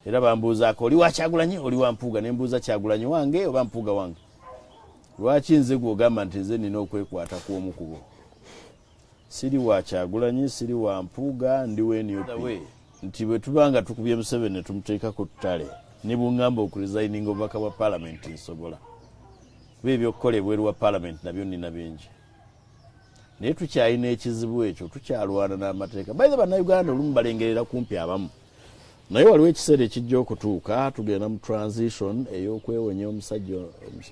Era bambuuzaako, "Oli wa Kyagulanyi, oli wa Mpuuga?" Ne mbuuza, "Kyagulanyi wange oba Mpuuga wange? Lwaki nze gwogamba nti nze nina okwekwata ku omu kubo? Siri wa Kyagulanyi, siri wa Mpuuga, ndi wa NUP." Nti bwe tuba nga tukubye Museveni ne tumuteeka ku ttale, ne bwŋŋamba okuresigninga obubaka bwa paalamenti, nsobola, kuba ebyokukola ebweru wa paalamenti nabyo nina bingi. Naye tukyalina ekizibu ekyo, tukyalwana n'amateeka. Baithe Bannayuganda olumu balengerera kumpi abamu, naye waliwo ekiseera ekijja okutuuka, tugenda mu transition ey'okwewonya omusajja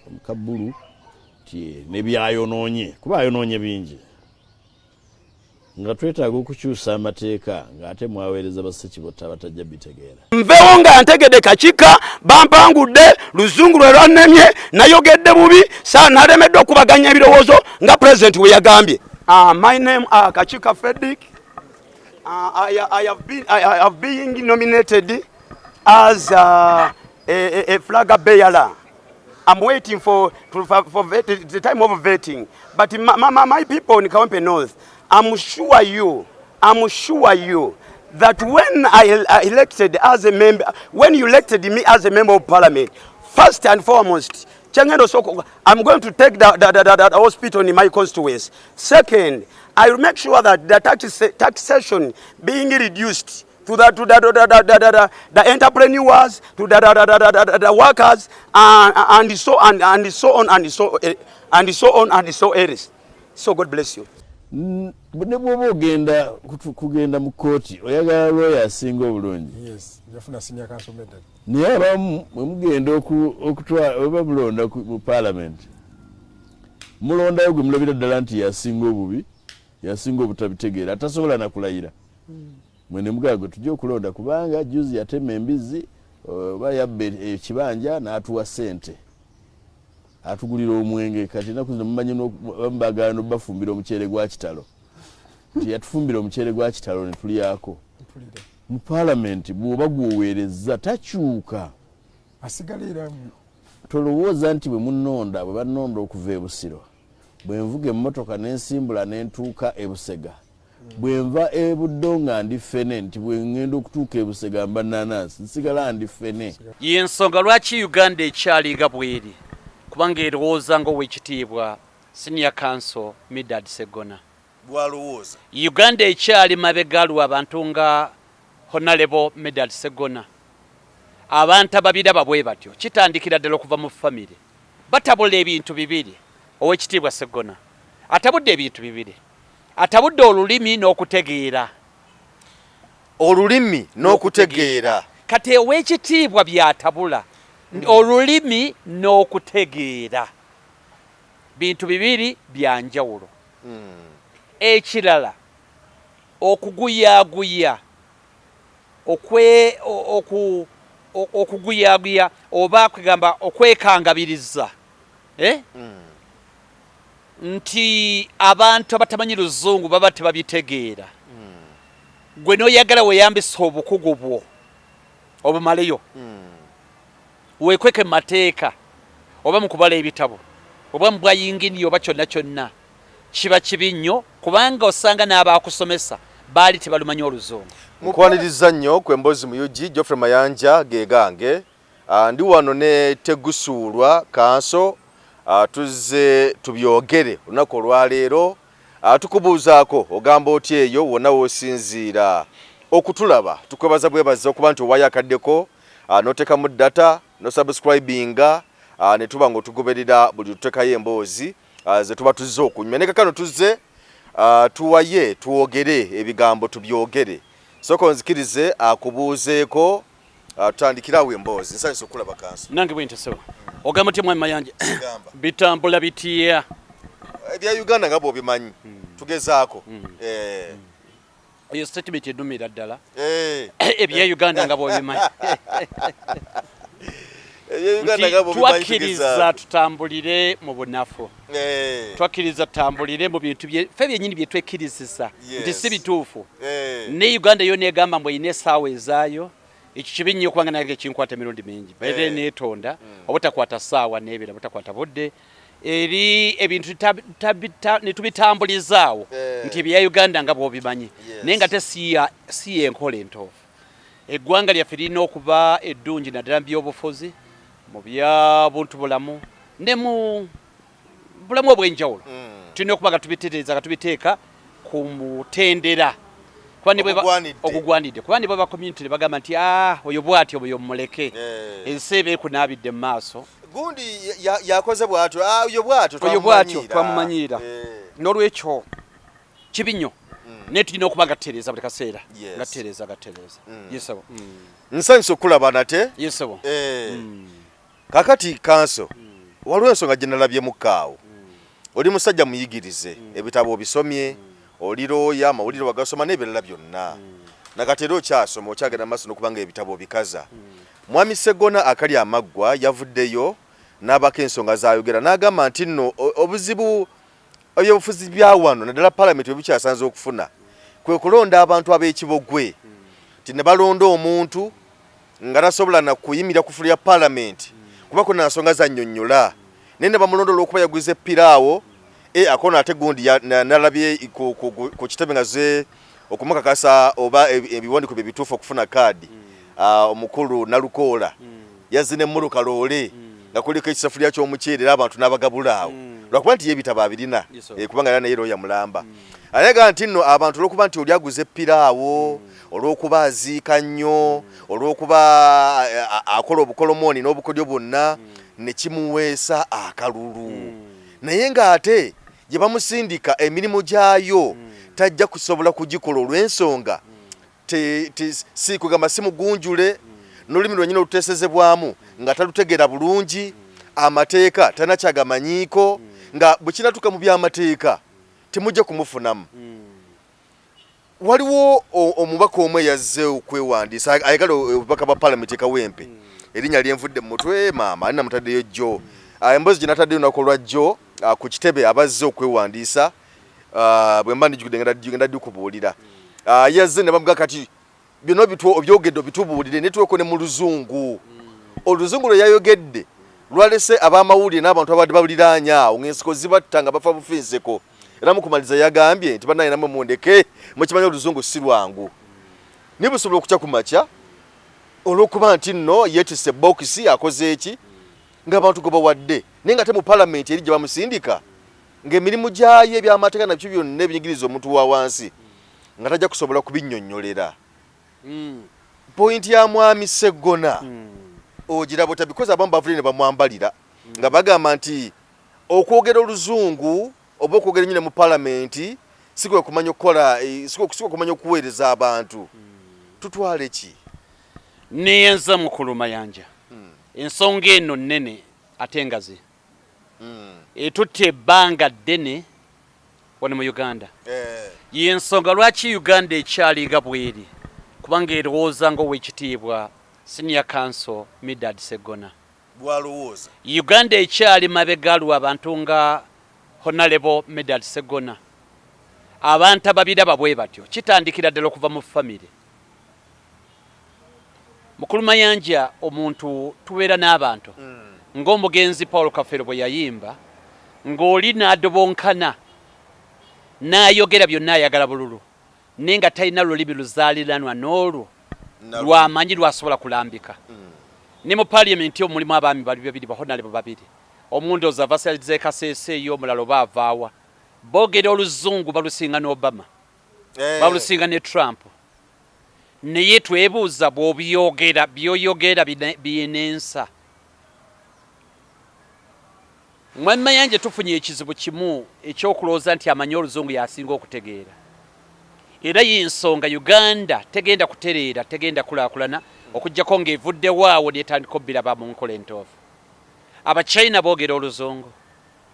omukabbulu ti nebyayonoonye, kuba ayonoonye bingi, nga twetaaga okukyusa amateeka, ng'ate mwaweereza bassekibotta abatajja bitegeera. Nveewo nga ntegedde Kakika bampangudde luzungu lwe lwannemye, nayogedde bubi, sa nalemeddwa okubaganya ebirowoozo nga pulezidenti bwe yagambye. My name Kakika Fredrick. I have been nominated as a flag bearer. I'm waiting for the time of vetting. But my people in Kawempe North, I'm sure you that when I elected as a member, when you elected me as a member of parliament, first and foremost, kyengenda osooka, I'm going to take the hospital in my constituency. Second, I will make sure that the taxation being reduced to the entrepreneurs, to the workers, and so on and so on and so and so on and so else. So God bless you. Ne bw'oba ogenda kugenda mu kooti, oyagala lawyer asinga obulungi. Yes, yafuna senior counsel medal. Naye abamu bwe mugenda okutwala oba mulonda mu paalamenti, mulondayo gwe mulabira ddala nti yasinga obubi, yasinga obutabitegeera, atasobola nakulayira. Mwe ne mugamba, "Gwe tujja okulonda kubanga juzi yatema embizzi oba yabba ekibanja n'atuwa ssente, atugulira omwenge." Kati ennaku zino mumanyi abamu baagala nobafumbira omuceere gwa kitalo, nti yatufumbira omuceere gwa kitalo ne tulyako. Mpulira. Mu paalamenti bw'oba gwoweereza takyuka. Asigala era. Tolowooza nti bwe munonda, bwe banonda okuva e Busiro, bwe nvuga emmotoka nensimbula nentuuka e Busega, bwe nva e Buddo nga ndi ffene, nti bwe ŋŋenda okutuuka e Busega mba nanansi, nsigala ndi ffene. Yensonga lwaki Uganda ekyali nga bweri, kubanga erowooza nga Owekitiibwa Senior Counsel Medard Segona bwalowooza. Uganda ekyali mabega lwa abantu nga Honorable Medard Segona. Abantu ababiraba bwe batyo, kitandikira ddala okuva mu famire. Batabula ebintu bibiri. Owekitiibwa Segona atabudde ebintu bibiri: atabudde olulimi n'okutegeera. Olulimi n'okutegeera. Kati owekitiibwa byatabula, olulimi n'okutegeera, bintu bibiri byanjawulo. Ekirala, okuguyaguya okwe oku okuguyaguya oba kwegamba okwekangabiriza, eh? Nti abantu abatamanyi luzungu baba tebabitegeera, gwe noyagala weyambisa obukugu bwo obumaleyo, weekweke mu mateeka oba mu kubala ebitabo oba mu bwayingini oba kyonna kyonna, kiba kibi nnyo, kubanga osanga n'abakusomesa baali tebalumanyi oluzungu. Nkwaniriza nnyo ku Emboozi mu UG. Geoffrey Mayanja gegange. Ndi wano ne Tegusuulwa Counsel. Tuzze tubyogere olunaku olwaleero. Tukubuuzaako, ogamba otya eyo wonna w'osinziira okutulaba? Tukwebaza bwebaza okuba nti owaayo akaddeko, n'oteekamu data, nosubscribinga, ne tuba nga otugoberera buli tuteekayo emboozi ze tuba tuzze okunywa. Ne kakano tuzze tuwaye, twogere ebigambo tubyogere. Sooka onzikirize akubuuzeeko, tutandikire awo emboozi. Nsanyusa okulaba, Counsel. Nange bwe ntesebo. Ogamba otya, mwami Mayanja? Gamba. Bitambula bitya? Ebya Uganda nga bw'obimanyi, tugezaako. Eyo statement edumira ddala. Eh. Ebya Uganda nga bw'obimanyi. Ebya Uganda Nti nga bw'obimanyi, twakkiriza tugezaako. tutambulire mu bunafu. Twakkiriza tutambulire mu bintu ffe byennyini bye twekkirizisa nti si bituufu. Ne Uganda yo negamba mbu erina essaawa ezaayo. Ekyo kibi nnyo, kubanga nange kinkwata emirundi mingi baire neetonda obutakwata ssaawa n'ebira butakwata budde eri ebintu ne tubitambulizaawo nti ebya Uganda nga bw'obimanyi, naye nga te si yenkola entuufu. Eggwanga lyaffe lirina okuba eddungi naddala mu byobufuzi, mu byabuntu bulamu ne mu bulamu obw'enjawulo. Tulina okuba nga tubitereeza nga tubiteeka ku mutendera ogugwanidde, kuba ne bweba community ne bagamba nti ah, oyo bw'atyo oyo mumuleke, ensi eba ekunaabidde mu maaso. Gundi yakoze bw'atyo, ah, oyo bw'atyo oyo bw'atyo twamumanyiira. N'olwekyo kibi nnyo, naye tulina okuba nga tutereeza buli kaseera, nga tutereeza nga tutereeza. Yesebo. Nsanyusa okukulaba nate. Yesebo. Kakati kanso, waliwo ensonga gye nalabyemukko awo. Oli musajja muyigirize, ebitabo obisomye, oli looya, amawulire wagasoma n'ebirala byonna. Nakati era okyasoma, okyagenda maaso n'okuba nga ebitabo obikaza. Mwami Ssegona akali amaggwa yavuddeyo n'abako ensonga z'ayogera n'agamba nti nno obuzibu ebyobufuzi bya wano naddala palamenti bwe bukyasanze okufuna kwe kulonda abantu ab'ekibogwe, nti ne balonda omuntu nga tasobola na kuyimirira ku fulu ya palamenti kuba kuna nsonga zannyonnyola, naye ne bamulonda olw'okuba yaguze piraawo e akono ate gundi nalabye ku kitebe nga ze okumukakasa oba ebiwandiiko bye bituufu okufuna kaadi. Omukulu Nalukoola yazze n'emmotoka loole nga kuliko ekisafulya ky'omuceere era abantu n'abagabula awo lwakuba nti ye ebitabo abirina, kubanga era naye looya mulamba. Alaga nti nno abantu olw'okuba nti oli aguze piraawo, olw'okuba aziika nnyo, olw'okuba akola obukolomooni n'obukodyo bwonna ne kimuweesa akalulu, naye ng'ate gye bamusindika emirimu gyayo tajja kusobola kugikola olw'ensonga si kugamba si mugunjule, n'olulimi lwennyini oluteesezebwamu nga talutegeera bulungi, amateeka talina kyagamanyiiko, nga bwe kinatuuka mu by'amateeka temujja kumufunamu. Waliwo omubaka omu eyazze okwewandiisa ayagala obubaka bwa palamenti e Kawempe, erinnya lyenvudde mu mutwe maama ani namutaddeyo jjo, emboozi gye nataddeyo olunaku olwa jjo ku kitebe abazze okwewandiisa, bwe mba ndijjukidde ngenda dikubuulira. Yazze ne bamuga kati byonna obyogedde obitubuulire naye tuweko ne mu luzungu. Oluzungu lwe yayogedde lwalese ab'amawulire n'abantu abadde baliraanye awo ng'enseko zibatta nga bafa bufi nseko. Era mu kumaliriza yagambye nti bannange nammwe mundeke, mukimanyi oluzungu si lwangu. Naye busobola okukya ku makya olw'okuba nti nno yeetisse bookisi akoze eki ng'abantu gwe bawadde, naye ng'ate mu palamenti eri gye bamusindika ng'emirimu gyayo eby'amateeka nabyo byonna ebinyigiriza omuntu wa wansi nga tajja kusobola kubinnyonnyolera. Pointi ya Mwami Sseggona ogiraba otya? Because abamu bavuddeyo ne bamwambalira nga bagamba nti okwogera oluzungu oba okwogera ennyo ne mu palamenti si kwe kumanya okukola, si kwe kumanya okuweereza abantu. Tutwale ki? Neyanza mukulu Mayanja. Ensonga eno nnene ate ngazi. Etutte ebbanga ddene wano mu Uganda. Y'ensonga lwaki Uganda ekyali nga bw'eri, kubanga erowooza ng'Oweekitiibwa Senior Counsel Medard Sseggona. Bw'alowooza. Uganda ekyali mabega lwa bantu nga Honalebo Medard Sseggona. Abantu ababiraba bwe batyo kitandikira ddala okuva mu famire. Mukulu Mayanja, omuntu tubeera n'abantu ng'omugenzi Paul Kafeero bwe yayimba ng'oli n'adobonkana n'ayogera byonna ayagala bululu naye nga talina lulimi luzaaliranwa n'olwo lwamanyi lwasobola kulambika. Ne mu parliament omwo mulimu abaami bali babiri, ba honorable babiri, omu ndowooza ava side z'e Kasese eyo, omulala oba avaawa. Boogera oluzungu balusinga ne Obama, balusinga ne Trump. Naye twebuuza bw'obyogera by'oyogera birina ensa? Mwami Mayanja, tufunye ekizibu kimu eky'okulowooza nti amanyi oluzungu y'asinga okutegeera. Era y'ensonga Uganda tegenda kutereera, tegenda kulaakulana okuggyako ng'evuddewo awo n'etandika obiraba mu nkola entuufu. Abachina boogera oluzungu.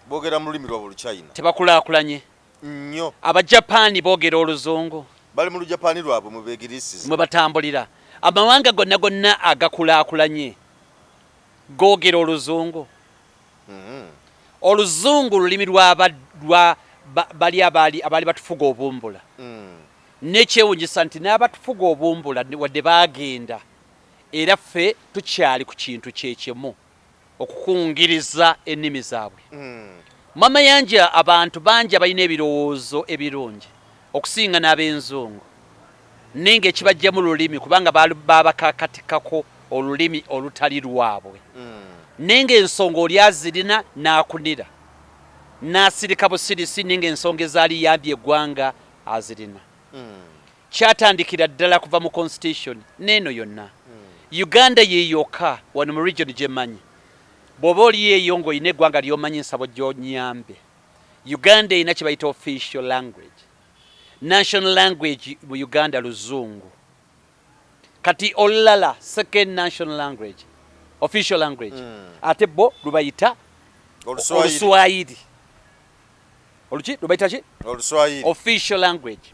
Boogera mu lulimi lwabwe Oluchina. Tebakulaakulanye. Nnyo. Abajapaani boogera oluzungu. Bali mu Lujapaani lwabwe mwe beegiriisiza. Mwe batambulira. Amawanga gonna gonna agakulaakulanye googera oluzungu. Oluzungu lulimi lwa lwa bali abaali abaali batufuga obumbula. N'ekyewunyisa nti n'abatufuga obumbula wadde baagenda, era ffe tukyali ku kintu kye kimu, okukungiriza ennimi zaabwe. Mama Yanja, abantu bangi abalina ebirowoozo ebirungi okusinga n'ab'enzungu. Naye nga ekibajjamu lulimi, kubanga babakakatikako olulimi olutali lwabwe. Naye nga ensonga oli azirina n'akunira n'asirika busirisi, naye nga ensonga ezaali yambye eggwanga azirina. Kyatandikira ddala kuva mu constitution n'eno yonna. Uganda ye yokka wano mu region gye mmanyi. Bw'oba oli eyo ng'olina eggwanga ly'omanyi, nsaba gy'onyambe. Uganda erina kye bayita official language. National language mu Uganda Luzungu. Kati olulala second national language, official language, ate bo lubayita Oluswayiri. Oluki lubayita ki? Oluswayiri. Official language.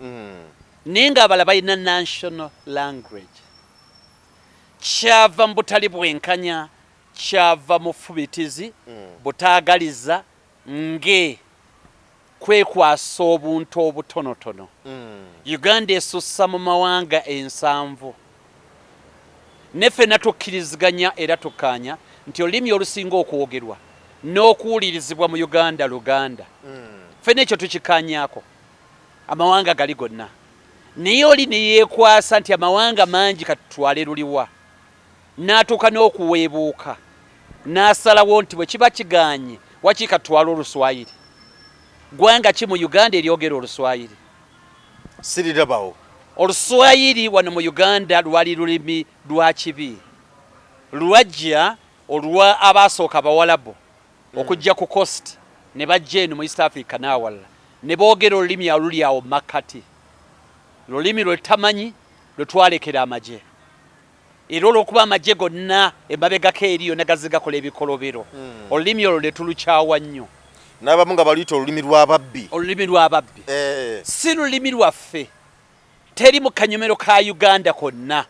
Naye ng'abalala balina national language. Kyava mu butali bwenkanya, kyava mu fubitizi, butaagaliza, nge kwekwasa obuntu obutonotono. Uganda esussa mu mawanga 70. Ne ffenna tukkiriziganya era tukkaanya nti olulimi olusinga okwogerwa n'okuwulirizibwa mu Uganda Luganda. Ffenna ekyo tukikkaanyaako, amawanga gali gonna. Naye oli ne yeekwasa nti amawanga mangi katutwale luliwa, n'atuuka n'okuweebuuka n'asalawo nti bwe kiba kigaanye wakiri katutwale Oluswayiri. Ggwanga ki mu Uganda eryogera Oluswayiri? Sirirabawo. Oluswayiri wano mu Uganda lwali lulimi lwa kibi. Lwajja olwa abaasooka Abawalabu okujja ku coast ne bajja eno mu East Africa n'awalala ne boogera olulimi aluli awo mu makkati. Lulimi lwe tutamanyi, lwe twalekera amagye. Era olw'okuba amagye gonna emabegako eri yonna gazze gakola ebikolobero, olulimi olwo ne tulukyawa nnyo. N'abamu nga baluyita olulimi lw'ababbi. Olulimi lw'ababbi. Si lulimi lwaffe. Teri mu kanyomero ka Uganda konna.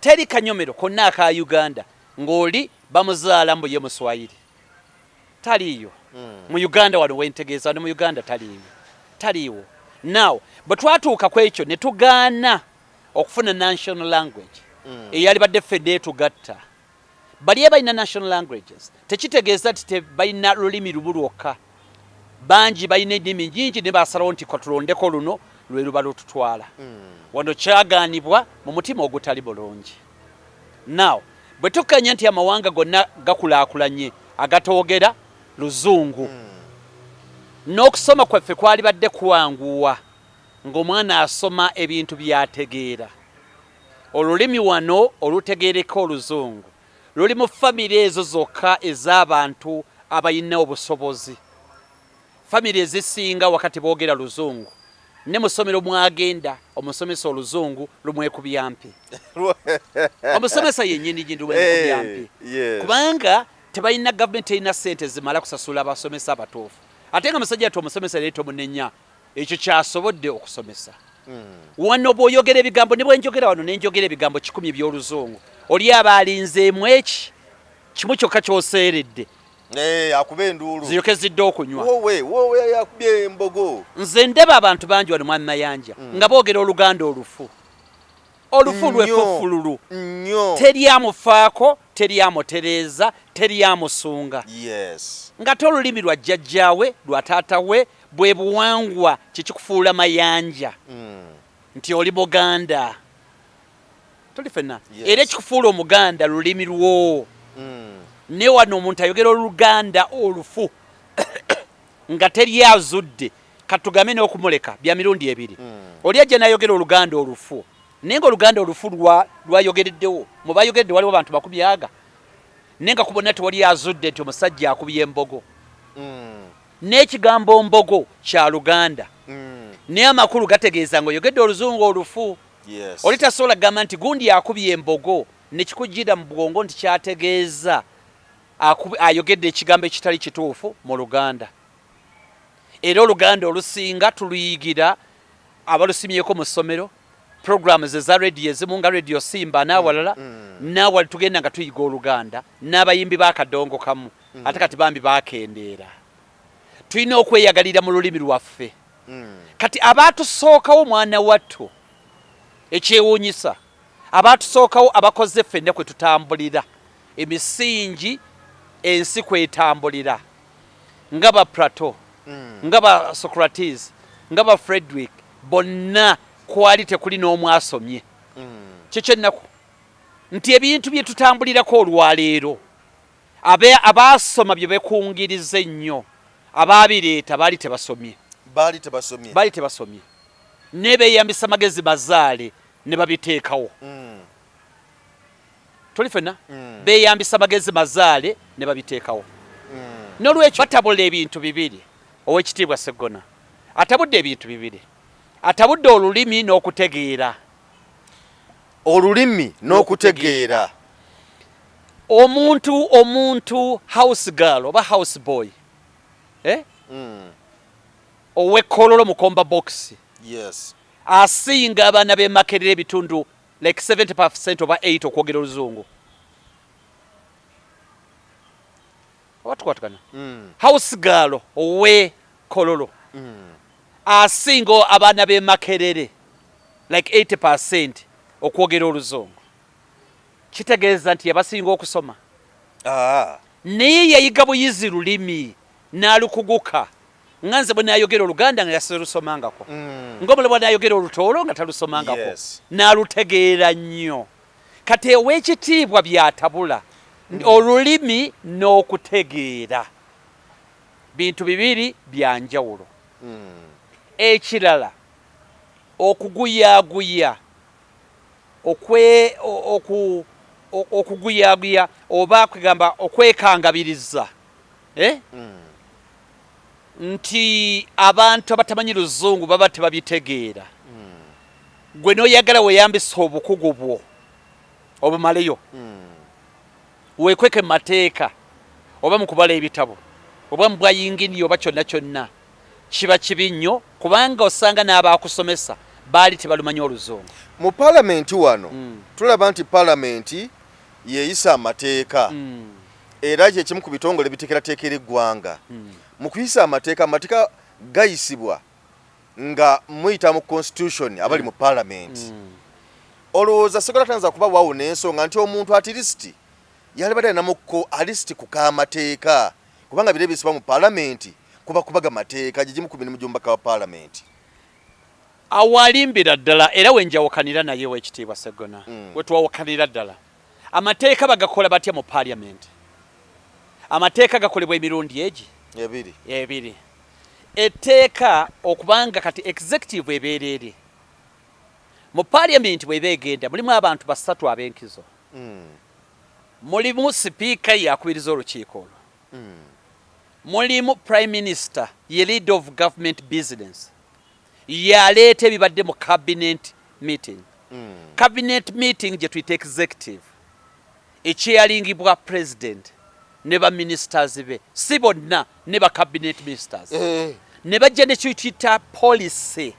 Teri kanyomero konna aka Uganda ng'oli bamuzaala mbu ye Muswayiri. Taliiyo. Mu Uganda wano wentegeeza, wano mu Uganda taliiyo. Taliiwo. Now, bwe twatuuka ku ekyo ne tugaana okufuna national language eyalibadde ffenna etugatta. Bali abalina national languages tekitegeeza nti tebalina lulimi lumu lwokka. Bangi balina ennimi nnyingi ne basalawo nti katulondeko luno lwe luba lututwala. Wano kyagaanibwa mu mutima ogutali bulungi. Now, bwe tukkanya nti amawanga gonna gakulaakulanye agatoogera Luzungu, n'okusoma kwaffe kwalibadde kwanguwa ng'omwana asoma ebintu by'ategeera. Olulimi wano olutegeereka Oluzungu luli mu famire ezo zokka ez'abantu abalina obusobozi. Famire ezisinga wakati boogera Luzungu, ne mu ssomero mwagenda omusomesa Oluzungu lumwekubya mpi. Omusomesa yennyini gye lumwekubya mpi. Kubanga tebalina, gavumenti terina ssente zimala kusasula abasomesa abatuufu. Ate nga musajja ati omusomesa leeta omunenya ekyo kyasobodde okusomesa. Wano bw'oyogera ebigambo, ne bwe njogera wano ne njogera ebigambo 100 eby'Oluzungu, oli aba alinzeemu eki kimu kyokka ky'oseeredde. Akuba enduulu. Ziyoke zidde okunywa. Wowe wowe, yakubye embogo. Nze ndeba abantu bangi wano, Mwami Mayanja, nga boogera Oluganda olufu olufu lwefufululu. Nnyo. Teri amufaako, teri amutereeza, teri amusunga, nga te olulimi lwa jjajjaawe, lwa taata we, bwe buwangwa kikikufuula Mayanja nti oli Muganda. Tuli fenna. Era ekikufuula Omuganda lulimi lwo. Ne wano omuntu ayogera Oluganda olufu nga teri azudde, katugambe n'okumuleka bya mirundi ebiri. Oli ajja n'ayogera Oluganda olufu, naye nga Oluganda olufu lwayogereddewo mu bayogeredde waliwo abantu 20, naye nga ku bonna tewali azudde nti omusajja akubye embogo. N'ekigambo mbogo kya Luganda, naye amakulu gategeeza ng'oyogedde Oluzungu olufu. Oli tasobola kugamba nti gundi akubye embogo nekikujjira mu bwongo nti kyategeeza ayogedde ekigambo ekitali kituufu mu Luganda. Era Oluganda olusinga tuluyigira abalusimyeko mu ssomero, programs eza radio ezimu nga Radio Simba n'awalala, n'awali tugenda nga tuyiga Oluganda n'abayimbi b'akadongo kamu. Ate kati bambi bakendeera. Tulina okweyagalira mu lulimi lwaffe. Kati abaatusookawo, mwana wattu, ekyewuunyisa, abaatusookawo abakoze ffenna kwe tutambulira, emisingi ensi kwetambulira, nga ba Plato, nga ba Socrates, nga ba Frederick, bonna Kwali tekuli n'omu asomye. Kyekyennaku nti ebintu bye tutambulirako olwaleero, abaasoma bye bekungiriza ennyo, abaabireeta baali tebasomye. Baali tebasomye. Baali tebasomye, ne beeyambisa magezi mazaale ne babiteekawo. Tuli fenna. Beeyambisa magezi mazaale ne babiteekawo. N'olwekyo batabula ebintu bibiri. Owekitiibwa Sseggona atabudde ebintu bibiri, atabudde olulimi n'okutegeera. Olulimi n'okutegeera. Omuntu house girl oba house boy, eh? Ow'e Kololo mukomba box asinga abaana b'e Makerere ebitundu like 70% oba 8 okwogera oluzungu, oba tukwatagana? House girl ow'e Kololo asinga abaana b'e Makerere like 80% okwogera oluzungu. Kitegeeza nti yabasinga okusoma? Ah. Naye yayiga buyizi lulimi n'alukuguka, nga nze bwe nayogera Oluganda nga yasirusomangako, ng'omulala bw'anayogera Olutoolo nga talusomangako, n'alutegeera nnyo. Kati ow'ekitiibwa byatabula, olulimi n'okutegeera bintu bibiri bya njawulo. Ekirala, okuguyaaguya, okuguyaaguya oba kwegamba okwekangabiriza, eh? Nti abantu abatamanyi luzungu baba tebabitegeera, gwe n'oyagala weeyambisa obukugu bwo obumaleyo, weekweke mu mateeka oba mu kubala ebitabo oba mu bwayingini oba kyonna kyonna, kiba kibi nnyo, kubanga osanga n'abakusomesa baali tebalumanyi oluzungu. Mu palamenti wano, tulaba nti palamenti yeeyisa amateeka, era kyekimu ku bitongole biteekerateekera eggwanga. Mu kuyisa amateeka, amateeka gayisibwa nga muyita mu constitution abali mu palamenti. Olowooza Sseggona tayinza kuba waawo n'ensonga nti omuntu at least yalibadde alinamuko at least ku k'amateeka, kubanga biro ebiyisibwa mu palamenti kuba kubaga mateeka, gigimu ku mirimu gy'omubaka wa palamenti? Awo alimbira ddala, era wenjawukanira naye owekitiibwa Sseggona. Wetwawukanira ddala, amateeka bagakola batya mu parliament? Amateeka gakolebwa emirundi egi ebiri. Ebiri. Etteeka okubanga kati executive ebeera eri mu parliament, bweba egenda mulimu abantu basatu ab'enkizo. Mulimu sipiika, yakubiriza olukiiko olwo. Mulimu prime minister, ye leader of government business, yaleeta ebibadde mu cabinet meeting. Cabinet meeting gye tuyita executive, ekyeyalingibwa president ne ba ministers be, si bonna, ne ba cabinet ministers, ne bajja ne kyetuyita policy.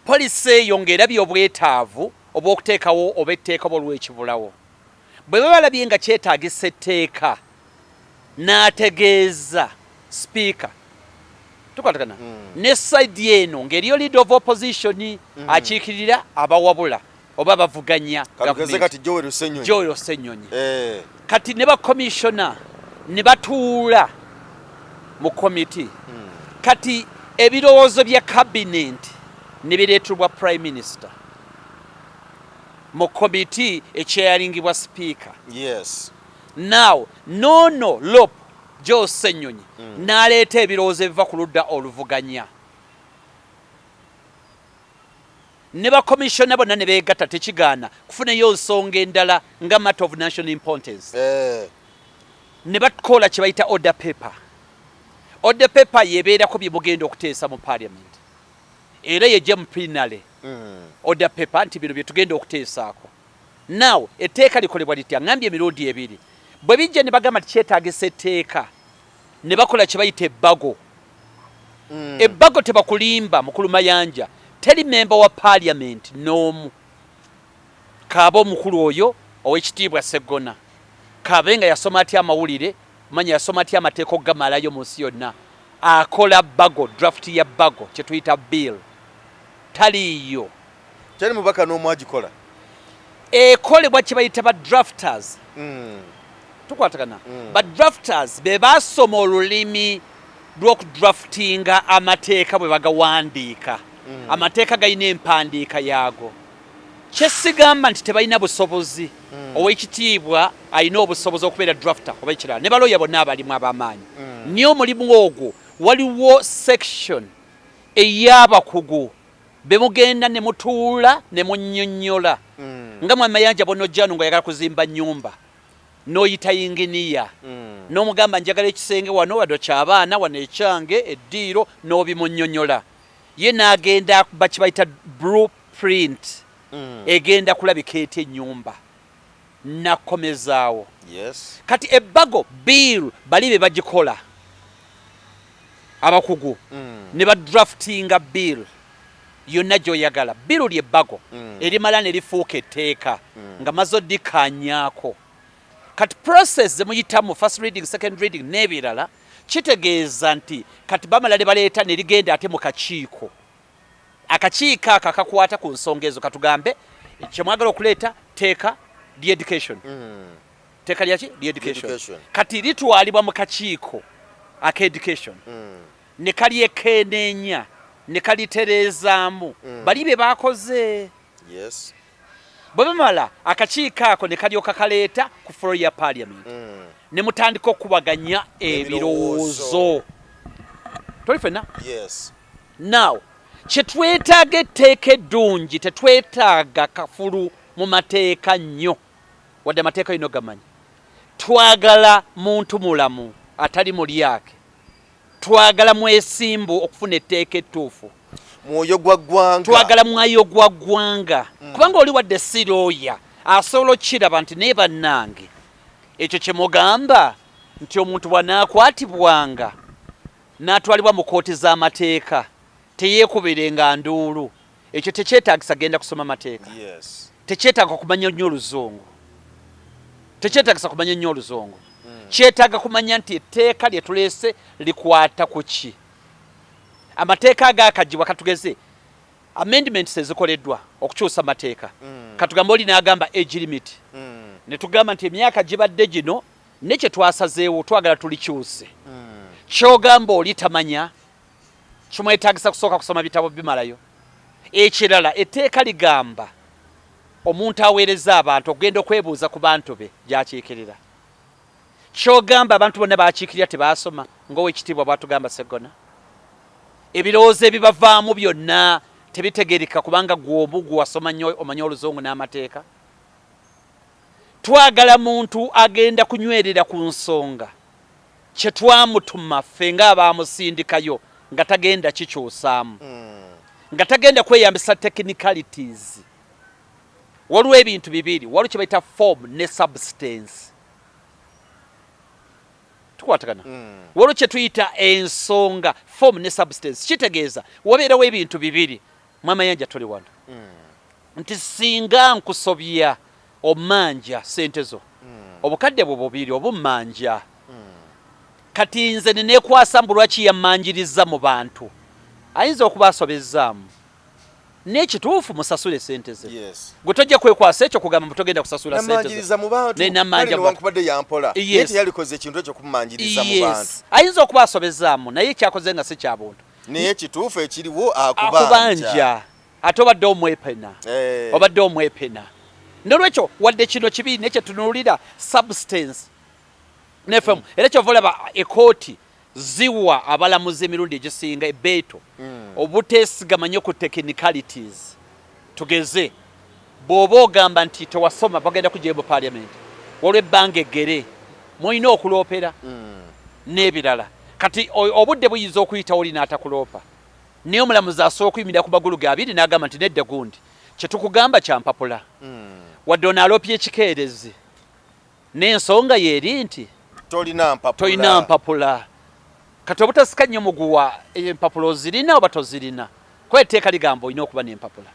Policy eyo ng'erabye obwetaavu obw'okuteekawo oba etteeka oba olw'ekibulawo. Bwe baba balabye nga kyetaagisa etteeka, n'ategeeza sipiika. Tukwatagana? Ne side eno ng'eriyo leader of opposition, akiikirira abawabula oba bavuganya katugeze government. Kati Joel Ssenyonyi. Joel Ssenyonyi. Kati ne bakomishona ne batuula mu komiti. Kati ebirowoozo bya cabinet ne bireetebwa prime minister mu komiti ekyeyalingibwa sipiika. Now nono LOP Joel Ssenyonyi n'aleeta ebirowoozo ebiva ku ludda oluvuganya, ne bakomishona bonna ne beegatta. Tekigaana kufunayo nsonga endala nga matter of national importance, ne bakola kye bayita order paper. Order paper yebeerako bye mugenda okuteesa mu parliament, era yejja mu plenary. Order paper nti bino bye tugenda okuteesaako. Now etteeka likolebwa litya? Ŋŋambye emirundi ebiri. Bwe bijja ne bagamba nti kyetaagisa etteeka, ne bakola kye bayita ebbago. Ebbago, tebakulimba, mukulu Mayanja, teri memba wa parliament n'omu, kaaba omukulu oyo owekitiibwa Sseggona, kabe nga yasoma atya amawulire, manya yasoma atya amateeka okugamalayo mu nsi yonna, akola bbago, draft ya bbago kye tuyita bill, taliiyo. Teri mubaka n'omu agikola? Ekolebwa kye bayita ba drafters. Tukwatagana? Ba drafters be basoma olulimi lw'okudraftinga amateeka bwe bagawandiika. Amateeka galina empandiika yaago. Kyesigamba nti tebalina busobozi. Owekitiibwa alina obusobozi okubeera drafter oba ekirala, ne baloya bonna abalimu ab'amaanyi. Naye omulimu ogwo waliwo section ey'abakugu bemugenda ne mutuula ne munnyonnyola. Nga Mwami Mayanja bw'onojjano ng'oyagala kuzimba nnyumba, n'oyita yinginiya n'omugamba njagala ekisenge wano, wano ky'abaana, wano ekyange, eddiiro, n'obimunnyonnyola. Ye n'agenda bakibayita blueprint. Egenda kulabika etya ennyumba, nakomezaawo. Kati ebbago bill bali be bagikola abakugu ne badraftinga bill yonna gy'oyagala. Bill ly'ebbago erimala ne lifuuka etteeka nga maze oddikanyaako. Kati process ze muyitamu, first reading, second reading n'ebirala, kitegeeza nti kati bamala ne baleeta ne ligenda ate mu kakiiko. Akakiiko ako akakwata ku nsonga ezo, katugambe kyemwagala okuleeta teeka lya education. Teeka lyaki? Lya education. Education. Kati litwalibwa mu kakiiko aka education ne kalyekeneenya ne kalitereezaamu bali be bakoze. Bwe bamala akakiiko ako ne kalyoka kaleeta ku floor ya parliament ne mutandika okubaganya ebirowoozo. Toli fenna? Yes. Now, kye twetaaga etteeka eddungi, tetwetaaga kafulu mu mateeka nnyo, wadde amateeka yino gamanyi. Twagala muntu mulamu atali mulyake, twagala mwesimbu okufuna etteeka ettuufu. Mwoyo gwa ggwanga. Twagala mwoyo gwa ggwanga. Kubanga oli wadde si looya asobola okukiraba nti naye bannange ekyo kye mugamba nti omuntu bw'anaakwatibwanga n'atwalibwa mu kkooti z'amateeka teyeekubirenga nduulu, ekyo tekyetaagisa genda kusoma mateeka. Tekyetaaga kumanya nnyo oluzungu. Tekyetaagisa kumanya nnyo oluzungu. Kyetaaga kumanya nti etteeka lye tuleese likwata ku ki. Amateeka agaakaggyibwa, katugeze amendments ezikoleddwa okukyusa amateeka. Katugambe oli n'agamba age limit. Ne tugamba nti emyaka gibadde gino ne kye twasazeewo twagala tulikyuse. Ky'ogamba oli tamanya, kimwetaagisa kusooka kusoma bitabo bimalayo. Ekirala etteeka ligamba omuntu aweereza abantu okugenda okwebuuza ku bantu be gy'akiikirira. Ky'ogamba abantu bonna b'akiikirira tebaasoma ng'owekitiibwa bw'atugamba Sseggona. Ebirowoozo ebibavaamu byonna tebitegeereka kubanga ggwe omu gwe wasoma nnyo omanyi oluzungu n'amateeka. Twagala muntu agenda kunywerera ku nsonga kye twamutuma ffe ng'abaamusindikayo nga tagenda kikyusaamu, nga tagenda kweyambisa technicalities. Waliwo ebintu bibiri, waliwo kye bayita form ne substance. Tukwatagana? Waliwo kye tuyita ensonga, form ne substance. Kitegeeza wabeerawo ebintu bibiri. Mwamayanja tuli wano nti singa nkusobya omanja sente zo, obukadde bwo bubiri obummanja. Kati nze ne neekwasa mbu lwaki yammanjiriza mu bantu, ayinza okuba asobezzaamu n'ekituufu musasule sente ze. Gwe tojja kwekwasa ekyo kugamba mbu togenda kusasula sente ze. Nammanjiriza mu bantu, Ne nammanja kale mu bantu. newankubadde yampola, naye teyalikoze ekintu ekyo kummanjiriza mu bantu. Ayinza okuba asobezzaamu naye kyakoze nga si kya buntu. Naye ekituufu ekiriwo akubanja. Akubanja. Ate obadde omwepena. Obadde omwepena. N'olwekyo wadde kino kibi naye kye tunuulira substance ne form. Era ky'ova olaba ekkooti ziwa abalamuzi emirundi egisinga ebbeeto obuteesigama nnyo ku technicalities. Tugeze bw'oba ogamba nti tewasoma bagenda kugyayo mu parliament, waliwo ebbanga eggere mw'olina okuloopera n'ebirala. Kati obudde buyinza okuyitawo oli n'atakuloopa, naye omulamuzi asobola okuyimirira ku magulu ge abiri n'agamba nti nedda gundi kye tukugamba kya mpapula. Wadde ono aloopye ekikeerezi, n'ensonga ye eri nti tolina mpapula. Tolina mpapula. Kati obutasika nnyo muguwa empapula ozirina oba tozirina, kuba etteeka ligamba olina okuba n'empapula.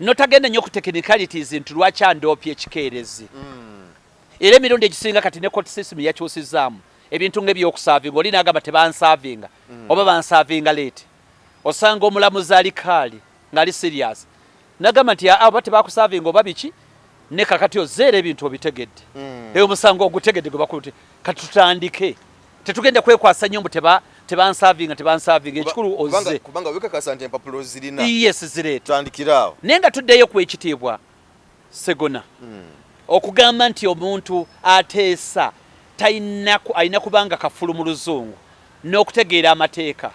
Notagenda nnyo ku technicalities nti lwaki andoopye ekikeerezi. Era emirundi egisinga kati ne court system yakyusizaamu ebintu ng'ebyokusaavinga, oli n'agamba tebansaavinga oba bansaavinga late. Osanga omulamuzi ali kaali ng'ali serious n'agamba nti aa oba tebakusaavinga oba biki, ne kakati ozze era ebintu obitegedde. Eyo omusango ogutegedde gwe bakute, kati tutandike. Tetugenda kwekwasa nnyo mbu Tebansavinga, tebansavinga. Ekikulu ozze. Kubanga wekakasa nti empapula zirina. Yes, zireeta. Tutandikiraawo. Naye nga tuddeyo ku ekitiibwa Segona, okugamba nti omuntu ateesa alina kubanga kafulu mu luzungu n'okutegeera amateeka,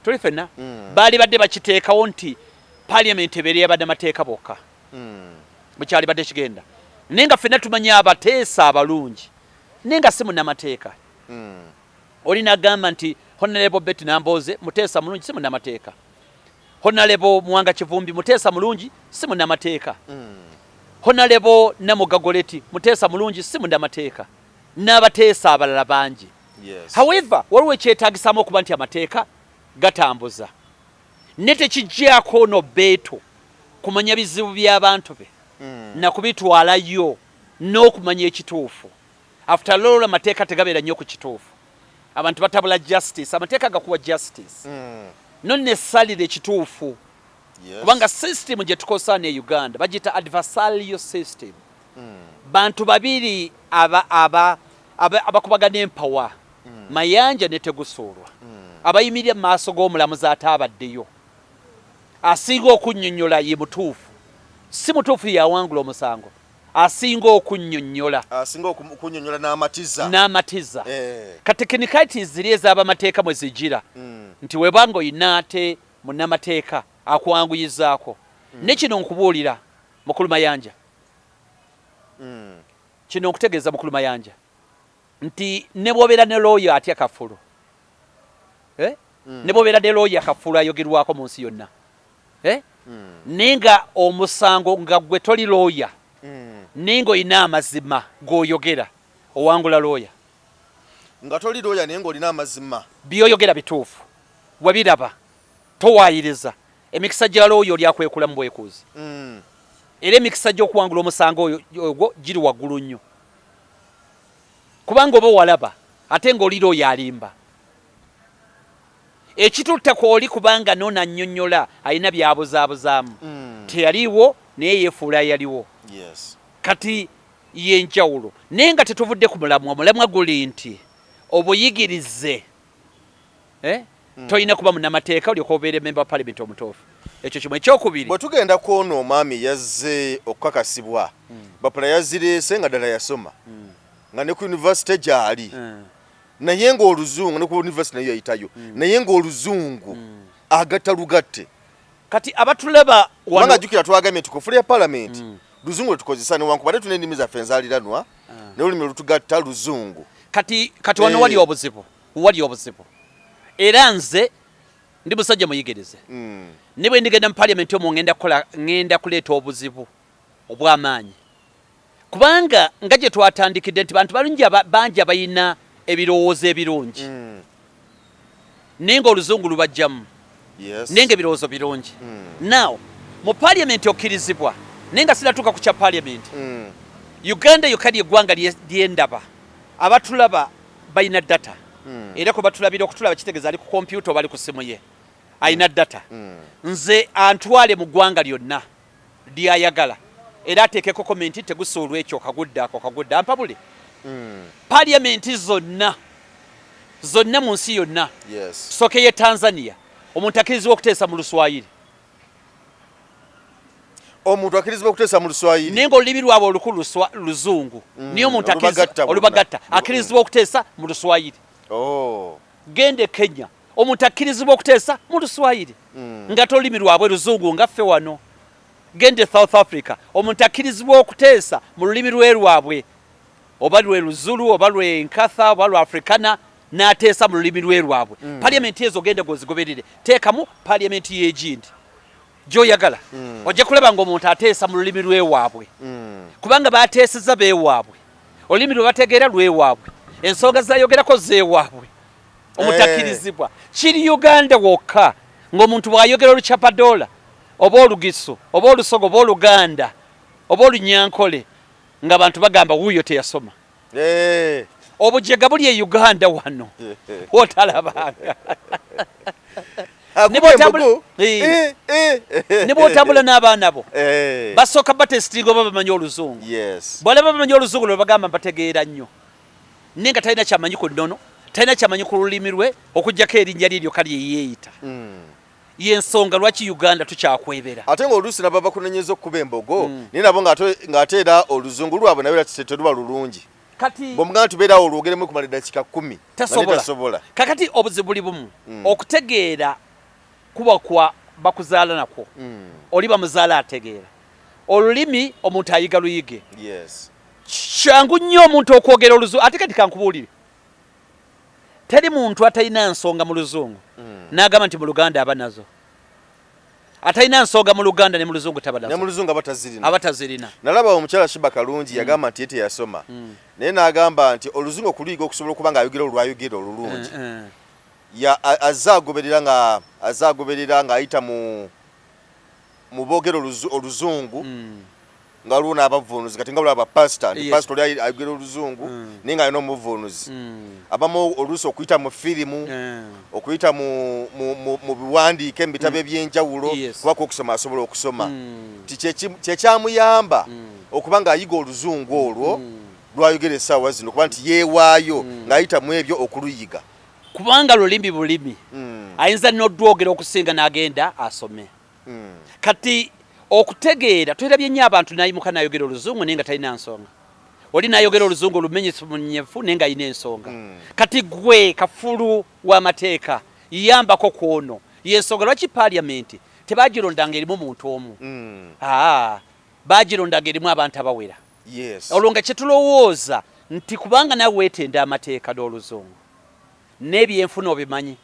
tuli fenna. Baali badde bakiteekawo nti parliament ebeere yabannamateeka bokka, bwekyali badde kigenda, naye nga ffenna tumanyi abateesa abalungi naye nga si munnamateeka. Oli nagamba nti Honorable Betty Nambooze muteesa mulungi, si munnamateeka. Honorable Muwanga Kivumbi muteesa mulungi, si munnamateeka. Honorable Namugga Gorreti muteesa mulungi, si munnamateeka, n'abateesa abalala bangi. However, waliwo ekyetaagisaamu okuba nti amateeka gatambuza, ne tekijjaako no beeto kumanya bizibu by'abantu be nakubitwalayo n'okumanya ekituufu. After all, amateeka tegabeera nnyo ku kituufu. Abantu batabula justice, amateeka gakuwa justice, not necessarily ekituufu. Kubanga system gye tukozesa ne Uganda bagiyita adversarial system. Bantu babiri abakubagana empawa, Mayanja ne Tegusuulwa, abayimirira mu maaso g'omulamuzi ataabaddeyo. Asinga okunnyonnyola ye mutuufu. Si mutuufu yawangula omusango, asinga okunnyonnyola. Asinga okunnyonnyola n'amatiza. N'amatiza. Ka technicalities ziri ez'abamateeka mwe zijira, nti webanga oyina ate munnamateeka akwanguyizaako. Ne kino nkubuulira, mukulu Mayanja, kino nkutegeeza, mukulu Mayanja, nti ne bw'obeera ne looya atya kafulu, eh? Ne bw'obeera ne looya kafulu ayogerwako mu nsi yonna, eh? Naye nga omusango nga gwe toli looya, naye ng'olina amazima g'oyogera, owangula looya. Nga toli looya naye ng'olina amazima. By'oyogera bituufu, wabiraba, towaayiriza. Emikisa gya looya oli akwekula mu bwekuuzi, era emikisa gy'okuwangula omusango oyo ogwo giri waggulu nnyo, kubanga oba walaba ate ng'oli looya alimba. Ekitutta kwoli kubanga nono annyonnyola alina byabuzaabuzaamu, teyaliiwo naye yeefuula yaliwo. Kati yenjawulo, naye nga tetuvudde ku mulamwa. Omulamwa guli nti obuyigirize, eh? Tolina kuba munnamateeka olyoka obeere member wa parliament omutuufu. Ekyo kimu. Ekyokubiri, Bwe tugenda kwono omwami yazze okukakasibwa, bapula yazireese nga ddala yasoma, nga ne ku university gyali, naye ng'oluzungu, ne ku university nayo yayitayo, naye ng'oluzungu agatta lugatte. Kati abatulaba Kubanga wano jjukira twagambye nti kufula ya parliament luzungu lwetukozesa, newankubadde tulina ennimi zaffe enzaaliranwa, naye olulimi olutugatta luzungu. Kati wano wali obuzibu, wali obuzibu. Era nze ndi musajja muyigirize, ne bwe ndigenda mu parliament omwo, ngenda kukola, ngenda kuleeta obuzibu obw'amaanyi, kubanga nga gye twatandikidde nti bantu balungi bangi abalina ebirowoozo ebirungi, naye ng'oluzungu lubajjamu, naye nga ebirowoozo birungi. Now mu parliament okkirizibwa, naye nga sinatuuka ku kya parliament, Uganda yokka lyeggwanga lyendaba abatulaba balina data, era kwe batulabira, okutulaba kitegeeza ali ku kompyuta oba ali ku simu ye alina data. Nze antwale mu ggwanga lyonna lyayagala era ateekeko comment, tegusuulwa ekyo kagudde ako kagudde, ampabule parliament zonna zonna mu nsi yonna. Tusooke ye Tanzania, omuntu akkirizibwa okuteesa mu Luswayiri. Omuntu akkirizibwa okuteesa mu Luswayiri. Naye ng'olulimi lwabwe olukulu Luzungu, naye omuntu Olubagatta bonna. Olubagatta akkirizibwa okuteesa mu Luswayiri. Genda e Kenya, omuntu akkirizibwa okuteesa mu Luswayiri, nga tolulimi lwabwe Luzungu nga ffe wano. Genda e South Africa, omuntu akkirizibwa okuteesa mu lulimi lwe lwabwe, oba lwe Luzulu oba lwe Nkatha oba lwe Africana, n'ateesa mu lulimi lwe lwabwe. Parliament ezo genda gozigoberere, teekamu parliament y'egindi gy'oyagala, ojja kulaba ng'omuntu ateesa mu lulimi lwewaabwe, kubanga bateeseza beewaabwe, olulimi lwe bategeera lwewaabwe, ensonga zayogerako zeewaabwe, omutakkirizibwa. Kiri Uganda wokka ng'omuntu bw'ayogera Olucapadola oba Olugisu oba Olusoga oba Oluganda oba Olunyankole, ng'abantu bagamba wuuyo teyasoma. Obujega buli e Uganda wano wotalabanga. Ne bw'otambula n'abaana bo, basooka batesitinga oba bamanyi oluzungu. Bwalaba bamanyi oluzungu, lwe bagamba mbategeera nnyo, naye nga talina kyamanyi ku nnono. Talina kyamanyi ku lulimi lwe okuggyako erinnya lye lyokka lye yeeyita. Yensonga lwaki Uganda tukyakwebera. Ate ng'oluusi nabo bakunenyeza okukuba embogo, naye nabo ng'ate era oluzungu lwabwe nabyo era teruba lulungi. Kati bw'omugamba nti beerawo olwogeremu okumala eddakiika 10, tasobola. Tasobola. Kakati obuzibu buli bumu, okutegeera kuba kwa bakuzaala nakwo. Oli bamuzaala ategeera olulimi, omuntu ayiga luyige. Kyangu nnyo omuntu okwogera oluzungu. Ate kati kankubuulire, teri muntu atalina nsonga mu luzungu n'agamba nti mu Luganda aba nazo. Atalina nsonga mu Luganda ne mu luzungu taba Ne nazo. mu luzungu aba tazirina. Aba tazirina. Nalaba omukyala Shiba Kalungi yagamba nti ye teyasoma, naye n'agamba nti oluzungu okuluyiga okusobola okuba ng'ayogera olwayogera olulungi, azze agoberera nga azze agoberera ng'ayita mu boogera oluzungu, nga waliwo n'abavvuunuzi. Kati nga olaba pasita nti pasita oli ayogera oluzungu, naye ng'alina omuvuunuzi. Abamu oluusi okuyita mu firimu, okuyita mu biwandiike, mu bitabo ebyenjawulo, kuba okusoma asobola okusoma, nti kyekyamuyamba okuba ng'ayiga oluzungu olwo lwayogera essaawa zino, kuba nti yeewaayo ng'ayita mu ebyo okuluyiga. Kubanga lulimi bulimi, ayinza n'odwogera okusinga n'agenda asome. Kati okutegeera twerabye nnyo abantu n'ayimuka n'ayogera oluzungu naye nga talina nsonga, oli n'ayogera oluzungu olumenyesi munyefu naye nga alina ensonga. Kati gwe kafulu w'amateeka yambako ku ono. Yensonga lwaki paliamenti tebagirondanga erimu muntu omu, aa bagirondanga erimu abantu abawera. Olwo nga kyetulowooza nti kubanga nawe weetenda amateeka n'oluzungu n'ebyenfuna obimanyi.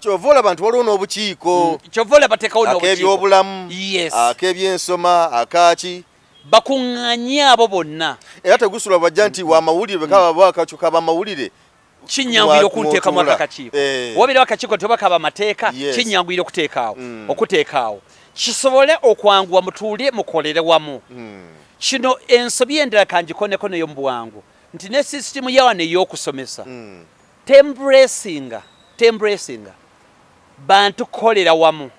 Kyova olaba nti waliwo n'obukiiko. Kyova olaba teekawo n'obukiiko. Ak'ebyobulamu, ak'ebyensoma, akaaki. Bakuŋŋaanye abo bonna. Era tegusula bajja nti wamawulire bwe kaba akakiiko k'abamawulire, Kinyanguyira okunteekamu akakiiko. Wabeerawo akakiiko nti oba kaba amateeka, kinyanguyira okuteekaawo, okuteekaawo kisobole okwanguwa, mutuule mukolere wamu. Kino ensobi endala kangikoneko neyo mu bwangu, nti ne sisitimu ya wano ey'okusomesa tembracinga bantu kukolera wamu.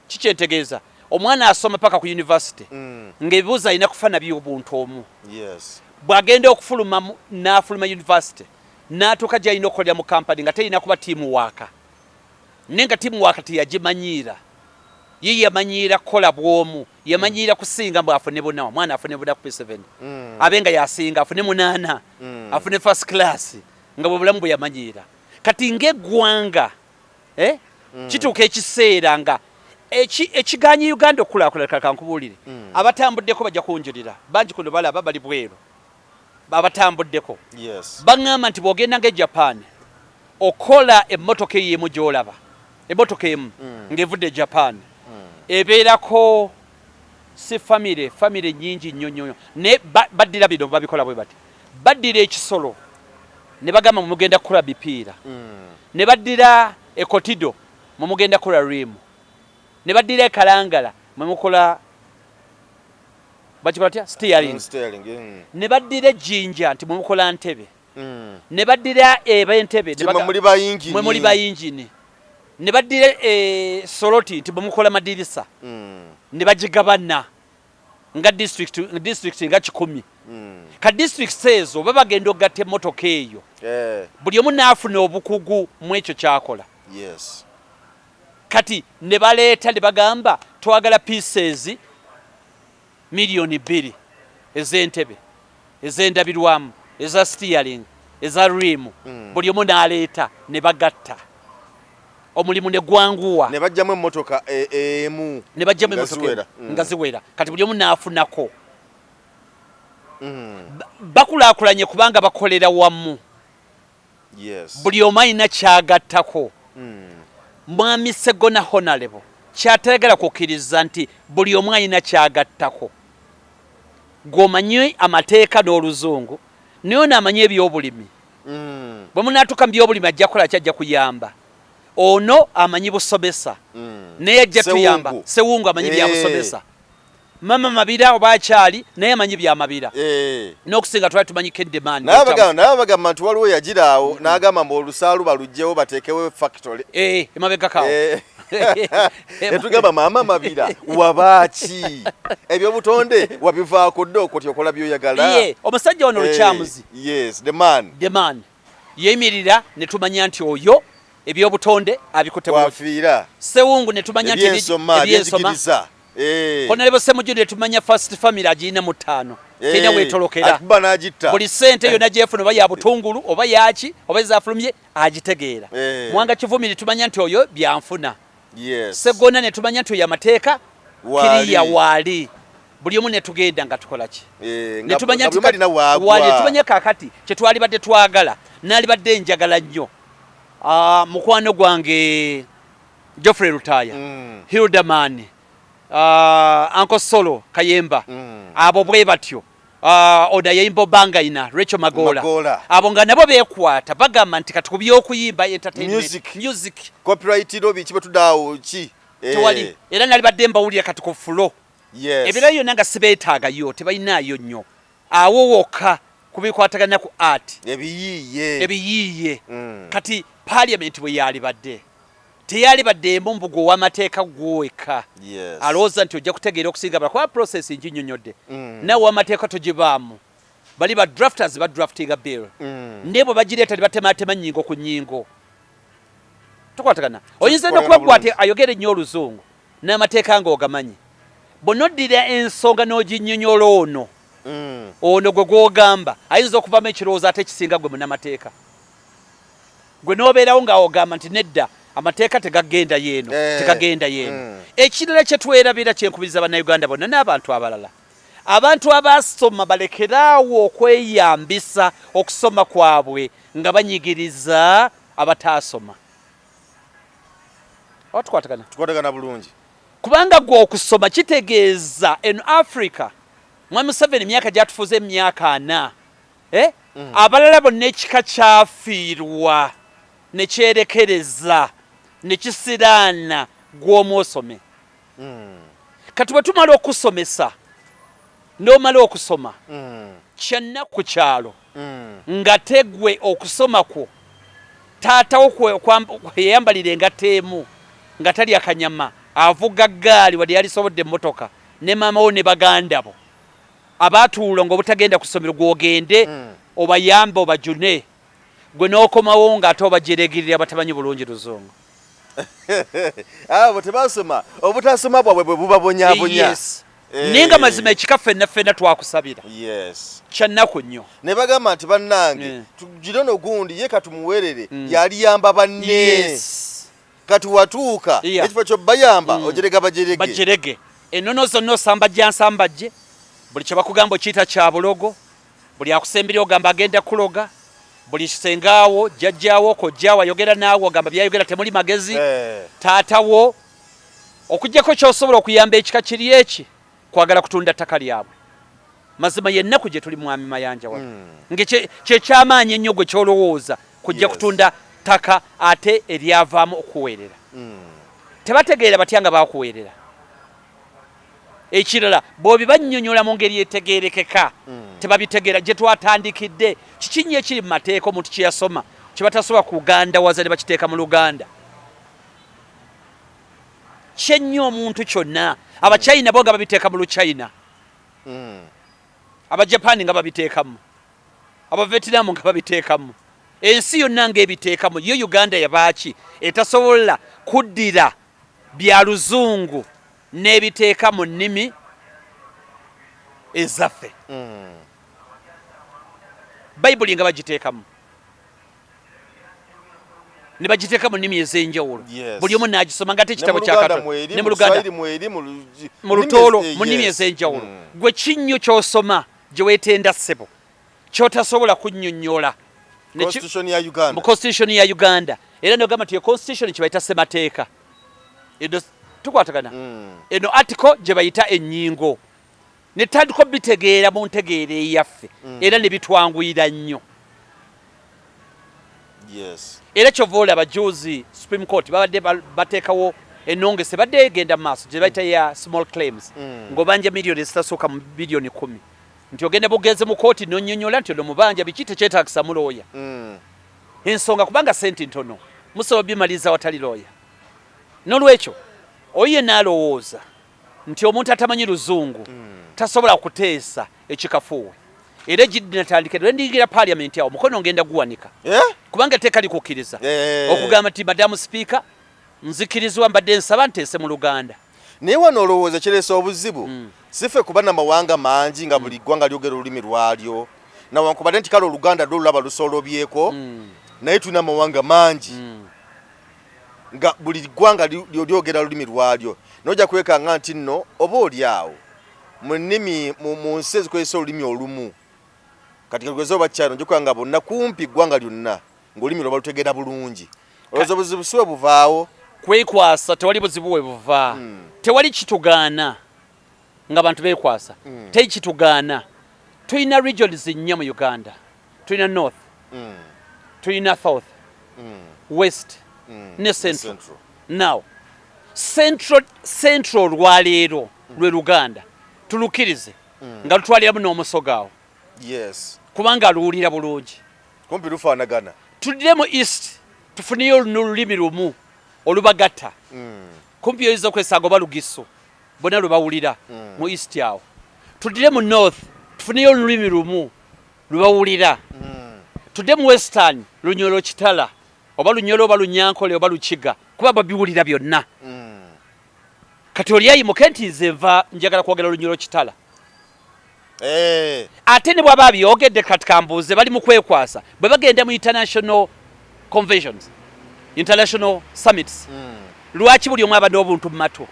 Kikyentegeeza, omwana asoma paka ku university, ng'ebibuuzo alina kufa nabyo obuntu omu. Bw'agenda okufuluma n'afuluma university n'atuuka gy'alina okukolera mu kampani nga terina kuba team work, naye nga team work teyagimanyiira. Ye yamanyiira kukola bw'omu, yamanyiira kusinga, mbu afune buna, omwana afune buna ku P7, abe nga yasinga, afune 8, afune first class, nga bwe bulamu bwe yamanyiira. Kati ng'eggwanga, eh? Kituuka ekiseera nga ekiganye Uganda okukulaakulana. Kankubuulire, abatambuddeko bajja kunjulira, bangi kuno balaba bali bweru abatambuddeko, baŋŋamba nti bw'ogenda nga e Japan okola emmotoka eyo emu gy'olaba, emmotoka emu ng'evudde e Japan, ebeerako si famire famire nyingi nnyo nnyo, naye baddira bino babikola bwe bati: baddira ekisolo ne bagamba mumugenda kukola bipiira, ne baddira ekotido mumugenda kukola riimu, ne baddira ekalangala mwe mukola bakikola tya steering, ne baddira ejjinja nti mwemukola ntebe, ne baddira eb'entebe mwe muli bayingini, ne baddira soroti nti mwemukola madirisa, ne bagigabana nga district nga 100. Ka districts ezo oba bagenda okugatta emmotoka eyo, buli omu n'afuna obukugu mu ekyo kyakola. Kati ne baleeta ne bagamba twagala pieces 2 miliyoni ez'entebe, ez'endabirwamu, eza steering, eza riimu, buli omu n'aleeta ne bagatta, omulimu ne gwanguwa. Ne bajjamu emmotoka emu. Ne bajjamu emmotoka nga ziwera. Kati buli omu n'afunako. Bakulaakulanye kubanga bakolera wamu. Buli omu alina kyagattako. Mwami Segona honorable kyatayagala kukkiriza nti buli omu alina kyagattako. Gw'omanyi amateeka n'oluzungu, naye ono amanyi ebyobulimi, bwe munaatuuka mu byobulimi ajja kukola ki? Ajja kuyamba. Ono amanyi busomesa, naye ajja tuyamba. Sewungu amanyi byabusomesa. Mama Mabira oba akyali, naye amanyi byamabira n'okusinga twali tumanyi Kedemani. Naye bagamba nti waliwo yagira awo n'agamba mbu olusaalu balugyewo bateekewo factory. Emabega kawo. Netugamba maama Mabira wabaaki, ebyobutonde wabivaako dda okwo okola byoyagala. Omusajja ono Lukyamuzi. Yes, the man. The man. Yeyimirira ne tumanya nti oyo ebyobutonde abikutte bulungi. Wafiira. Sewungu ne tumanya nti Ebyensoma, ebyensoma. ebyenjigiriza. Honorable Ssemujju ne tumanya first family agirina mu ttaano. Terina weetolokera. Akuba n'agitta. Buli ssente yonna gyefuna oba ya butungulu oba yaki oba ezafulumye agitegeera. Mwanga Kivumbi ne tumanya nti oyo byanfuna. Sseggona ne tumanya nti oyo amateeka Waali. kiriya waali. Buli omu ne tugenda nga tukola ki? Ne tumanya Nga nti buli omu alina waagwa. waali, ne tumanya kaakati kye twalibadde twagala, naalibadde njagala nnyo. Mukwano gwange Geoffrey Lutaaya, Hilderman, Uncle Solo Kayemba, abo bwe batyo. Ono yayimba Obangaina, Rachel Magoola. Magoola. Abo nga nabo beekwata bagamba nti kati ku by'okuyimba entertainment, Music. music. Copyright law biki bwe tudaawo ki? Tewali. Era nalibadde mbawulira kati ku flow. Ebirala byonna nga sibeetaagayo, tebalinaayo nnyo. Awo wokka kubikwatagana ku art. Ebiyiiye. Ebiyiiye. Kati parliament bwe yalibadde teyalibadde emu mbugo w'amateeka gweka. Alowooza nti ojja kutegeera okusinga abalala, kuba process nginnyonnyodde. Naawe w'amateeka togibaamu. Bali ba drafters ba draftinga bill. Naye bwe bagireeta ne batematema nnyingo ku nnyingo. Tukwatagana. Oyinza n'okuba Tukwatagana gwe ate bulungi. ayogera ennyo oluzungu n'amateeka ng'ogamanyi. Bw'onoddira ensonga n'oginnyonnyola ono, ono gwe gw'ogamba ayinza okuvaamu ekirowoozo ate ekisinga gwe munnamateeka. Gwe n'obeerawo nga ogamba nti nedda amateeka tegagenda yeeno, tegagenda yeeno. Ekirala kye twerabira kye nkubiriza Bannayuganda bonna n'abantu abalala, abantu abaasoma balekeraawo okweyambisa okusoma kwabwe nga banyigiriza abataasoma. Oba tukwatagana? Tukwatagana bulungi. Kubanga gwe okusoma kitegeeza eno Africa, Mwami Museveni emyaka gy'atufuze emyaka 4, Abalala bonna ekika kyafiirwa ne kyerekereza ne kisiraana gw'omu osome. Kati bwe tumala okusomesa n'omala okusoma, kyannaku ku kyalo nga tegwe okusoma kwo taatawo yeyambalira engatto emu nga talya kanyama, avuga ggaali wadde yalisobodde emmotoka, ne maama wo ne baganda bo abaatuula ng'obutagenda ku ssomero gw'ogende obayambe obajune, gwe n'okomawo ng'ate obajeregerera batamanyi bulungi luzungu. Abo tebasoma, obutasoma bwabwe bwe bubabonyabonya. Naye nga mazima ekika ffenna ffenna twakusabira. Kyannaku nnyo. Ne bagamba nti bannange, tugire ono gundi ye katumuweerere, yaliyamba banne. Kati watuuka, ekifo ky'obayamba, ojerega bajerege. Bajerege. Ennono zonna osambajja nsambajje, buli kye bakugamba okiyita kya bulogo, buli akusembera ogamba agenda kuloga, buli kisengaawo, jjajjaawo, kojjaawo ayogera naawe ogamba by'ayogera temuli magezi, taatawo, okuggyako ky'osobola okuyamba ekika kiri eki, kwagala kutunda ttaka lyabwe. Mazima ye nnaku gye tuli Mwami Mayanja wano. Nga kye ky'amaanyi ennyo gwe ky'olowooza kujja kutunda ttaka ate eryavaamu okuweerera. Tebategeera batya nga baakuweerera. Ekirala bw'obibannyonnyola mu ngeri etegeerekeka, tebabitegeera. Gye twatandikidde, kiki nnyo ekiri mu mateeka omuntu kye yasoma kye batasobola kugandawaza ne bakiteeka mu Luganda? Kye nnyo omuntu kyonna. Abachina bo nga babiteeka mu Luchina. Abajapani nga babiteekamu. Abavietnam nga babiteekamu. Ensi yonna ng'ebiteekamu. Yo Uganda yabaaki etasobola kuddira bya luzungu n'ebiteeka mu nnimi ezaffe. Bayibuli nga bagiteekamu. Ne bagiteeka mu nnimi ez'enjawulo. Buli omu n'agisoma nga ate ekitabo Ne mu kya Luganda Katonda. mweri, Ne mu mu Luganda. Kiswahili mweri, mu Mu Lutoolo, nnimi mu nnimi ez'enjawulo. Gwe kinnyo ky'osoma gye weetenda ssebo, ky'otasobola kunnyonnyola. Ne Constitution ya Uganda. Mu Constitution ya Uganda. Era n'ogamba nti Constitution kye bayita ssemateeka. Eno tukwatagana. Eno article gye bayita ennyingo. Ne tutandika obitegeera mu ntegeera eyaffe. Era ne bitwanguyira nnyo. Era kyova olaba juzi Supreme Court babadde bateekawo ennongese badde egenda mu maaso gye bayita ya small claims. Ng'obanja miliyoni ezitasukka mu miliyoni 10. Nti ogenda bugenze mu kooti n'onnyonnyola nti ono mubanja biki tekyetaagisa mu looya. Ensonga kubanga ssente ntono musobola obimaliriza awatali looya. N'olwekyo oyo yenna alowooza nti omuntu atamanyi luzungu tasobola kuteesa ekikafuuwe. Era ejidinatandika lwendiyingira parliament awo mukono ngenda guwanika, Eh? kubanga etteeka likukkiriza okugamba nti, "Madamu Sipiika, nzikirizibwa, mbadde nsaba nteese mu Luganda." Naye wano olowooza kireesa obuzibu sife kuba namawanga mangi nga buli ggwanga lyogera olulimi lwalyo, nawankubadde nti kale Oluganda lwo lulaba lusolobyeko, naye tulina amawanga mangi nga buli ggwanga lyogera lulimi lwalyo, nojja kwekanga nti nno oba oli awo mu nnimi mu nsi ezikozesa olulimi olumu, kati katugeze oba China, ojja kwekanga bonna kumpi ggwanga lyonna ng'olulimi lwo balutegeera bulungi. Olowooza obuzibu si we buvaawo? Kwekwasa tewali buzibu we buva. Tewali kitugaana nga bantu bekwasa. Teri kitugaana. Tulina regions nnya mu Uganda. Tulina North, tulina South, West ne Central. Central. Now Central olwaleero lwe Luganda, tulukkirize nga lutwaliramu n'Omusoga awo, kubanga aluwulira bulungi. Kumpi lufaanagana. Tuddire mu East, tufuneyo n'olulimi lumu olubagatta. Kumpi oyinza okwesanga oba Lugisu, bonna lwe bawulira mu East awo. Tuddire mu North, tufuneyo olulimi lumu lwe bawulira. Tudde mu Western, Lunyolo Kitala oba Lunyolo oba Lunyankole oba Lukiga, kuba babiwulira byonna. Kati oli ayimuke nti, "Nze nva njagala kwogera Lunyolo Kitala." Ate ne bwaba abyogedde, kati kambuuze, bali mu kwekwasa, bwe bagenda mu international conventions, international summits, lwaki buli omu aba n'obuntu mu matu?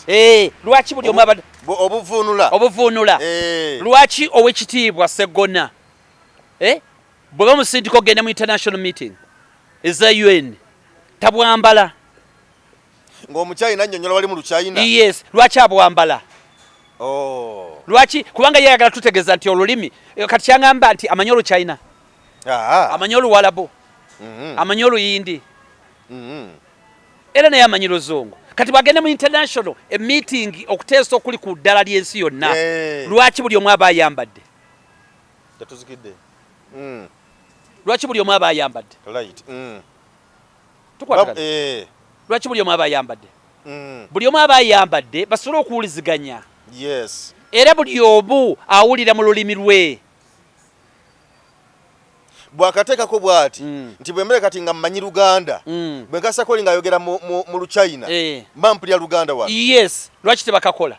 Eh, lwaki buli omu aba Obuvuunula. Obuvuunula. Lwaki Owekitiibwa Seggona, eh, bwe bamusindika okugenda mu international meeting eza UN, tabwambala? Ng'omukyayina annyonnyola wali mu Lukyayina. Yes, lwaki abwambala? Oh. Lwaki? Kubanga ye ayagala tutegeeza nti olulimi, kati kyaŋŋamba nti amanyi Oluchina, amanyi Oluwalabu, amanyi Oluyindi, era naye amanyi Luzungu. Kati bwagenda mu international meeting okuteesa okuli ku ddala ly'ensi yonna, lwaki buli omu aba ayambadde? Tetuzikidde. Lwaki buli omu aba ayambadde? Right. Tukwatagana? Eh. Lwaki buli omu aba ayambadde? Buli omu aba ayambadde basobole okuwuliziganya. Era buli omu awulira mu lulimi lwe. Bwakateekako bw'ati nti bwe mbere kati nga mmanyi Luganda, bwe nkasako oli ng'ayogera mu Luchina, mba mpulira Luganda wano. Yes, lwaki tebakakola?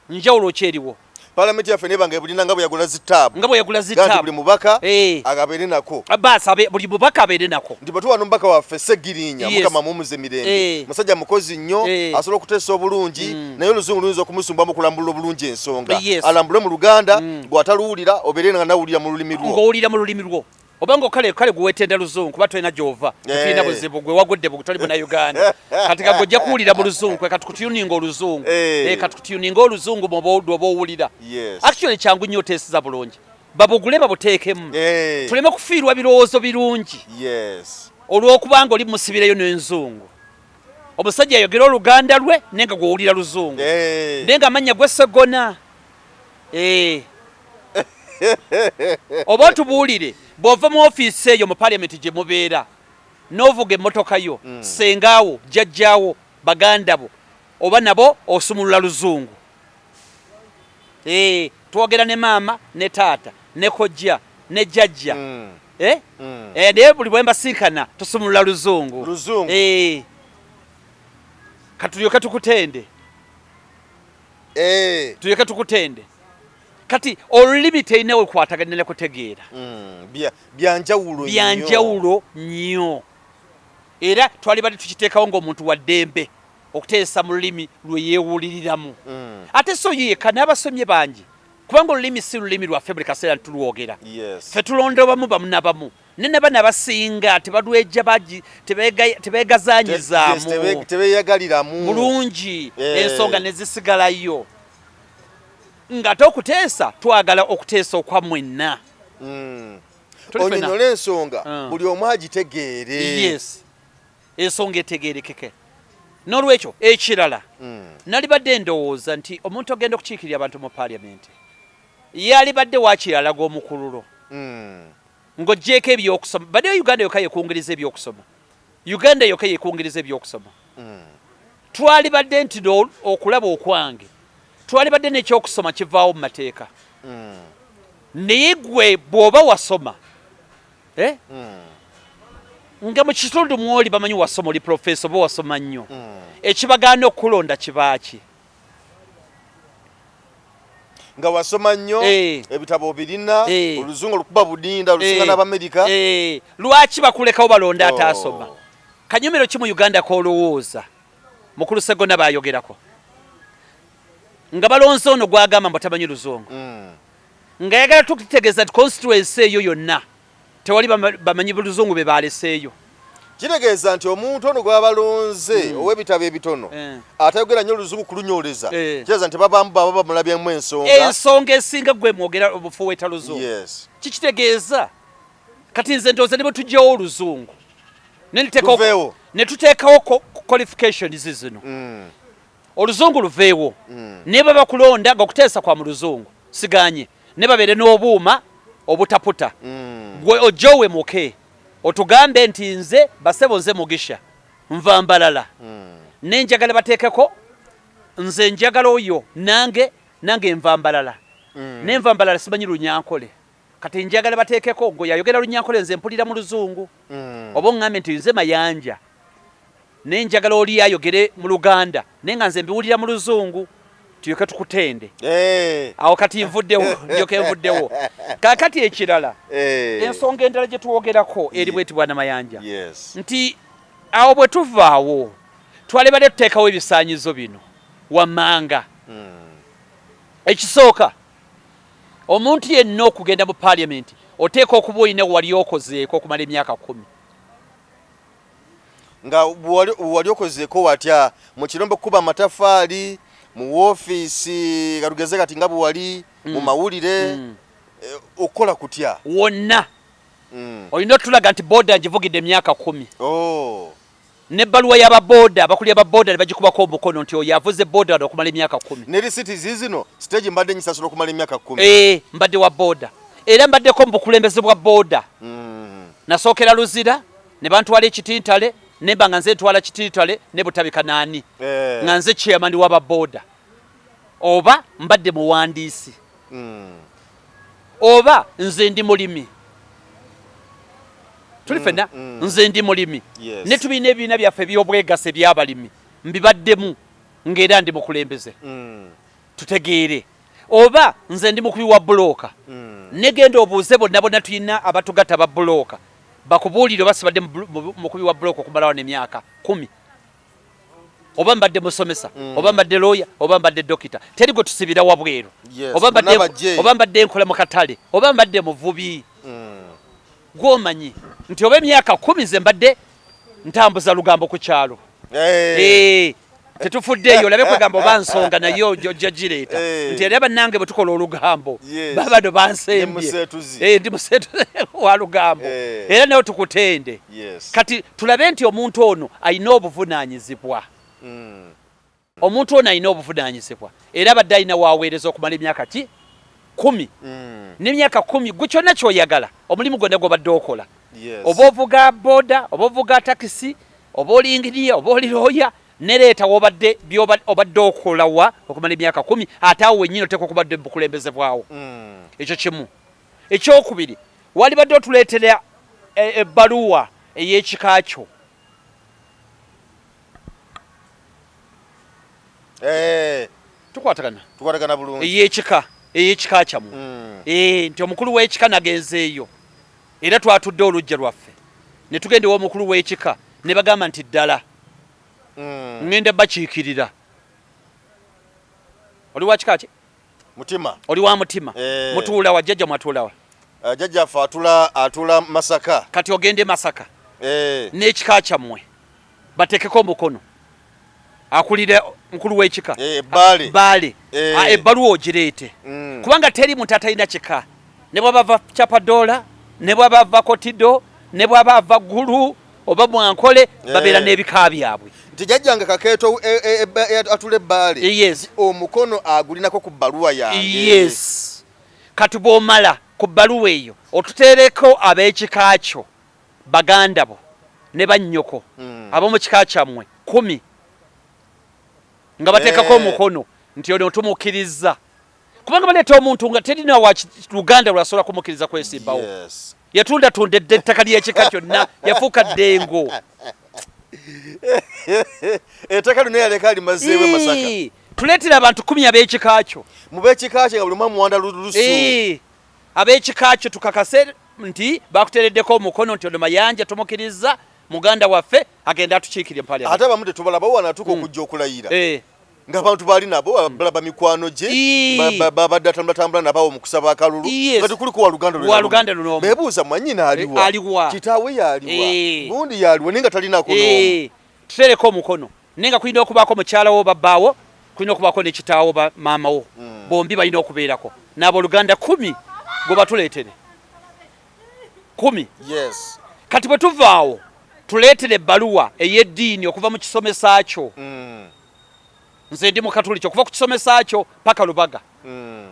Njawulo ki eriwo? Palamenti yaffe neba nga ebulina nga bwe yagula zitaabu. Nga bwe yagula Ga nti zitaabu. Buli mubaka agabeere nako. Baasi buli mubaka abeere nako. Nti bwe tuwa n'omubaka waffe Segirinya, Mukama mumuze mirembe, musajja mukozi nnyo, asobola okuteesa obulungi, naye Oluzungu luyinza okumusumba mu kulambulula obulungi ensonga. Alambule mu Luganda, bw'ataluwulira obeere nga nawulira mu lulimi lwo. Ng'owulira mu lulimi lwo, obanga kale kale gwewetenda Luzungu, kuba tolina gy'ova, tetulina buzibu, gwe wagudde toli Munnayuganda. Kati kagwe ojja kuwulira mu Luzungu, kwe kati kutuninga Oluzungu. Eh, kati kutuninga Oluzungu bw'oba owulira. Actually kyangu nnyo, oteeseza bulungi, babugule babuteekemu, tuleme kufiirwa birowoozo birungi olw'okubanga oli musibirayo n'enzungu. Omusajja ayogera Oluganda lwe naye nga gw'owulira Luzungu, naye nga amannya gwe Segona. Eh. Oba otubuulire, bw'ova mu ofiisi eyo mu parliament gye mubeera n'ovuga emmotoka yo, sengaawo, jjajjaawo, baganda bo, oba nabo osumulula Luzungu? Eh, twogera ne maama ne taata ne kojja ne jjajja. Eh? Eh, naye buli bwe mbasinkana tusumulula Luzungu. Luzungu. Eh. Katulyoke tukutende. Tulyoke tukutende. Kati olulimi terina wekwataganira kutegeera. Byanjawulo nnyo. Byanjawulo nnyo, era twalibadde tukiteekawo ng'omuntu wa ddembe okuteesa mu lulimi lwe yeewuliriramu. Ate so ye yekka, n'abasomye bangi, kubanga olulimi si lulimi lwaffe buli kaseera ntulwogera. Ffe tulonda bamu bamu na bamu, ne nabano abasinga tebalweja bagi, tebeegazanyizaamu. Yes, tebeeyagaliramu bulungi. Ensonga ne zisigalayo ng'ate okuteesa twagala okuteesa okwa mwenna. Tuli ffenna. Onyonyole ensonga, buli omu agitegeere. Yes, ensonga etegeerekeke. N'olwekyo ekirala, nalibadde ndowooza nti omuntu ogenda okukiikirira abantu mu paliamenti yalibadde waakiri alaga omukululo. Ng'oggyeeko ebyokusoma, badde Uganda yokka yekungiriza ebyokusoma, Uganda yokka yekungiriza ebyokusoma. Twalibadde nti okulaba okwange, twalibadde n'ekyokusoma kivaawo mu mateeka. Naye gwe bw'oba wasoma eh? Nga mu kitundu mwoli bamanyi wasoma, oli profesa oba wasoma nnyo, ekibagaana okulonda kibaaki? Nga wasoma nnyo, ebitabo obirina, oluzungu olukuba budinda olusinga n'Abamerika. Lwaki bakulekawo balonda ataasoma? Kanyumiro ki mu Uganda k'olowooza mukulu Segona bayogerako nga balonze ono gwagamba mbu tamanyi luzungu, nga yagala tukutegeeza nti constituency eyo yonna tewali bamanyi luzungu be baleseeyo? Kitegeeza nti omuntu ono gwabalonze ow'ebitabo ebitono, atayogera nnyo oluzungu kulunyooleza, kitegeeza nti babaamu baba bamulabyemu ensonga. Ensonga esinga gwe mwogera obufuweeta luzungu. Kikitegeeza kati nze ndowooza ne bwe tugyawo oluzungu Luveewo. Ne tuteekawo qualifications zino, oluzungu luveewo, ne baba kulonda nga okuteesa kwa mu luzungu siganye, ne babeere n'obuuma obutaputa, gwe ojja owemuke otugambe nti nze basebo, nze Mugisha, nva Mbalala, ne njagala bateekeko nze, njagala oyo nange nva Mbalala, ne nva Mbalala, simanyi Lunyankole, kati njagala bateekeko gwe yayogera Lunyankole, nze mpulira mu luzungu, oba oŋŋambe nti nze Mayanja, naye njagala oli ayogere mu Luganda, naye nga nze mbiwulira mu luzungu, tulyoke tukutende. Awo kati nvuddewo, ndyoke nvuddewo. Kakati ekirala, ensonga endala gye twogerako eri bweti, bwana Mayanja, nti awo bwe tuvaawo twalibadde tuteekawo ebisaanyizo bino wammanga. Ekisooka, omuntu yenna okugenda mu paliamenti oteeka okuba olina wali okozeeko okumala emyaka 10. Nga wali okozeeko watya? Mu kirombe kukuba amatafaali, mu woofiisi, katugeze kati nga bwe wali mu mawulire, okukola kutya? Wonna olina otulaga nti boda ngivugidde emyaka 10, n'ebbaluwa y'ababooda, abakulira ba booda ne bagikubako omukono nti oyo avuze booda wano okumala emyaka 10. Ne risiti ziizino, stage mbadde nyisasula okumala emyaka 10. Eh, mbadde wa booda era mbaddeko mu bukulembeze bwa booda. Nasookera Luzira ne bantwala Ekitintale, nemba nga nze ntwala Kitintale ne Butabika naani, nga nze chairman w'aba booda, oba mbadde muwandiisi, oba nze ndi mulimi, tuli ffenna, nze ndi mulimi, ne tulina ebibiina byaffe eby'obwegase ebyabalimi, mbibaddemu ng'era ndi mukulembeze, tutegeere. Oba nze ndi mukubi wa bulooka, negenda obuuze bonna bonna tulina abatugatta ba bulooka, bakubuulire oba sibadde mukubi wa bulooka okumala wano emyaka 10, oba mbadde musomesa, oba mbadde looya, oba mbadde dokita. Teri gwe tusibira wabweru. Oba mbadde nkola mu katale, oba mbadde muvubi, gwomanyi nti oba emyaka 10 nze mbadde ntambuza lugambo ku kyalo. Tetufuddeeyo, olabe kwegamba oba nsonga naye ojja gireeta nti era bannange bwe tukola olugambo, babano bansembye, ndi museetuzi wa lugambo, era nawe tukutende. Kati tulabe nti omuntu ono alina obuvunaanyizibwa, omuntu ono alina obuvunaanyizibwa era abadde alina waweereza okumala emyaka ki 10, n'emyaka 10 gwe kyonna kyoyagala, omulimu gwonna gwobadde okola, oba ovuga boda, oba ovuga takisi, oba oli inginiya, oba oli looya, nereeta wobadde obadde okola wa okumala emyaka 10, ate awo wennyini oteeka okubadde bukulembeze bwawo. Ekyo kimu. Ekyokubiri, walibadde otuleetera ebbaluwa ey'ekika kyo. Tukwatagana? Tukwatagana bulungi. Ey'ekika kyammwe, nti omukulu w'ekika nagenzeeyo era twatudde oluggya lwaffe ne tugenda ew'omukulu w'ekika ne bagamba nti ddala ŋŋenda bakiikirira. Oli wa kika ki? Mutima. Oli wa Mutima? Mutuula wa? Jjajja mwatuula wa? Jjajjaffe atula Masaka. Kati ogende Masaka n'ekika kyammwe bateekeko omukono, akulira mukulu w'ekika. Baale. Baale. Ebbaluwa ogireete, kubanga teri muntu atalina kika, ne bwaba ava Chapadoola, ne bwaba ava Kotido, ne bwaba ava Ggulu oba Mwankole, babeera n'ebika byabwe. Nti jjajjange Kakeeto atula Ebbaale, omukono agulinako ku bbaluwa yange. Yes. Kati bw'omala ku bbaluwa eyo otuteereko ab'ekika kyo, baganda bo ne bannyoko ab'omu kika kyammwe 10 nga bateekako omukono nti ono tumukkiriza. Kubanga baleeta omuntu nga terina wa Luganda lwasobola kumukkiriza kwesimbawo. Yes. Yatundatunda edda ettaka ly'ekika kyonna, yafuuka ddengo. Ettaka lino yaleka limazeewo e Masaka. Tuleetera abantu 10 ab'ekika kyo. Mu b'ekika kye nga buli omu amuwanda lusu. Ab'ekika kyo tukakase nti bakuteereddeko omukono nti ono Mayanja tumukirizza muganda waffe agenda atukiikirire mu parliament. Ate abamu tetubalaba wano atuuka okujja okulayira. Ng'abantu baali nabo balaba mikwano gye babadde atambulatambula nabo mu kusaba akalulu nga tekuliko wa luganda lwe. Wa luganda luno. Beebuuza mwannyina aliwa, aliwa, kitaawe yaliwa, gundi yaliwa, naye nga talinaako n'omu. Tuteereko omukono naye nga kulina okubaako mukyala wo babbaawo, kulina okubaako ne kitaawo ba maama wo, bombi balina okubeerako n'abooluganda 10 gwe batuleetere 10. Yes. Kati bwe tuvaawo tuleetere ebbaluwa ey'eddiini okuva mu kisomesa kyo. Nze ndi mukatuliki, okuva ku kisomesa kyo paka Lubaga.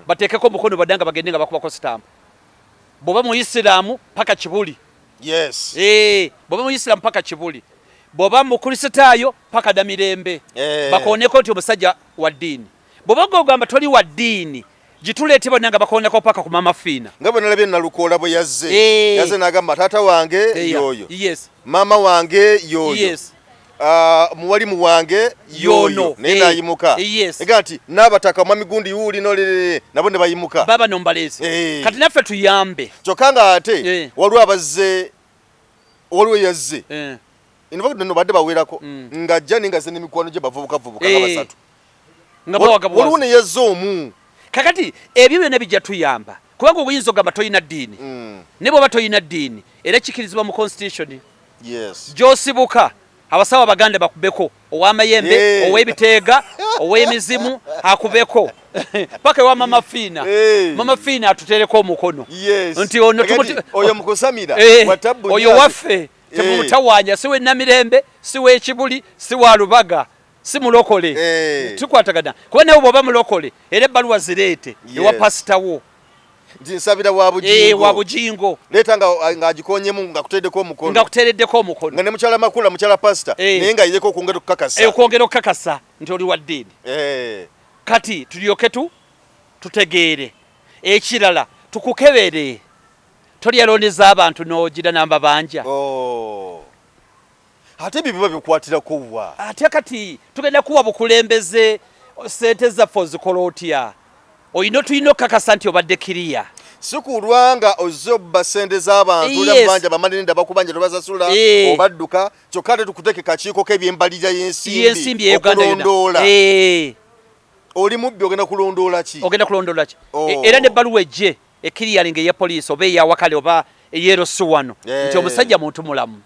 Bateekeko omukono badda nga bagende nga bakubako sitampu. Bw'oba muyisiraamu paka Kibuli. Yes. Bw'oba muyisiraamu paka Kibuli. Bw'oba mukristaayo paka Namirembe. Bakooneko nti omusajja wa ddiini. Bw'oba gogamba toli wa ddiini, gituleete bonna nga bakooneko paka ku Mama Fiina. Nga bwe nalabye Nalukoola bwe yazze. Yazze n'agamba taata wange y'oyo. Yes. Maama wange y'oyo. Yes. Muwalimu wange yono naye nayimuka. Yes. Ega nti n'abataka mwami gundi wuuli nolelele nabo ne bayimuka. Baba nombaleezi. Kati naffe tuyambe. Kyokka nga ate waliwo abazze, waliwo yazze. In fact no badde bawerako ng'ajja naye ng'azze n'emikwano gye bavubukavubuka nga basatu. Nga bawaga buwazi. Waliwo ne yazze omu. Kakati ebyo byonna bijja tuyamba kubanga oyinza ogamba tolina ddiini. Ne bw'oba tolina ddiini era kikirizibwa mu constitution. Yes. Gy'osibuka abasawo abaganda bakubeko, ow'amayembe, ow'ebiteega, ow'emizimu akubeko paka ewa Mama Fiina. Mama Fiina atuteereko omukono. Yes. Nti ono Kakati, oyo mukusamira, watabbu oyo nyazi. waffe temumutawaanya, si w'e Namirembe, si w'Ekibuli, si wa Lubaga, si mulokole. Tukwatagana kuba nawe bw'oba mulokole era ebbaluwa zireete ewa pasita wo. Nti nsabira wa Bujingo. Wa Bujingo. Leeta ng'agikonyemu ng'akuteereddeko omukono. Ng'akuteereddeko omukono. Nga ne mukyala Makula, mukyala pasita, naye ng'ayireko okwongera okukakasa. Okwongera okukakasa nti oli wa ddiini. Kati tulyoke tutegeere. Ekirala tukukebere. Tolya looni z'abantu n'ogira n'ambabanja. Oh. Ate ebyo biba bikwatirako wa? Ate kati tugenda kuwa bukulembeze, ssente zaffe ozikola otya? Oyina tulina okukakasa nti obadde kiriya. Si kulwa nga ozze obba ssente z'abantu, yes. Banja bamanene bakubanja tobasasula, obadduka, kyokka ate tukuteeke kakiiko k'ebyembalirira y'ensimbi ya Uganda yonna. Okulondoola. Oli mubbi, ogenda kulondoola ki? Ogenda kulondoola ki? Era n'ebbaluwa ejje ekiriyalinga eya poliisi oba eyawakale oba ey'erosi wano nti omusajja muntu mulamu.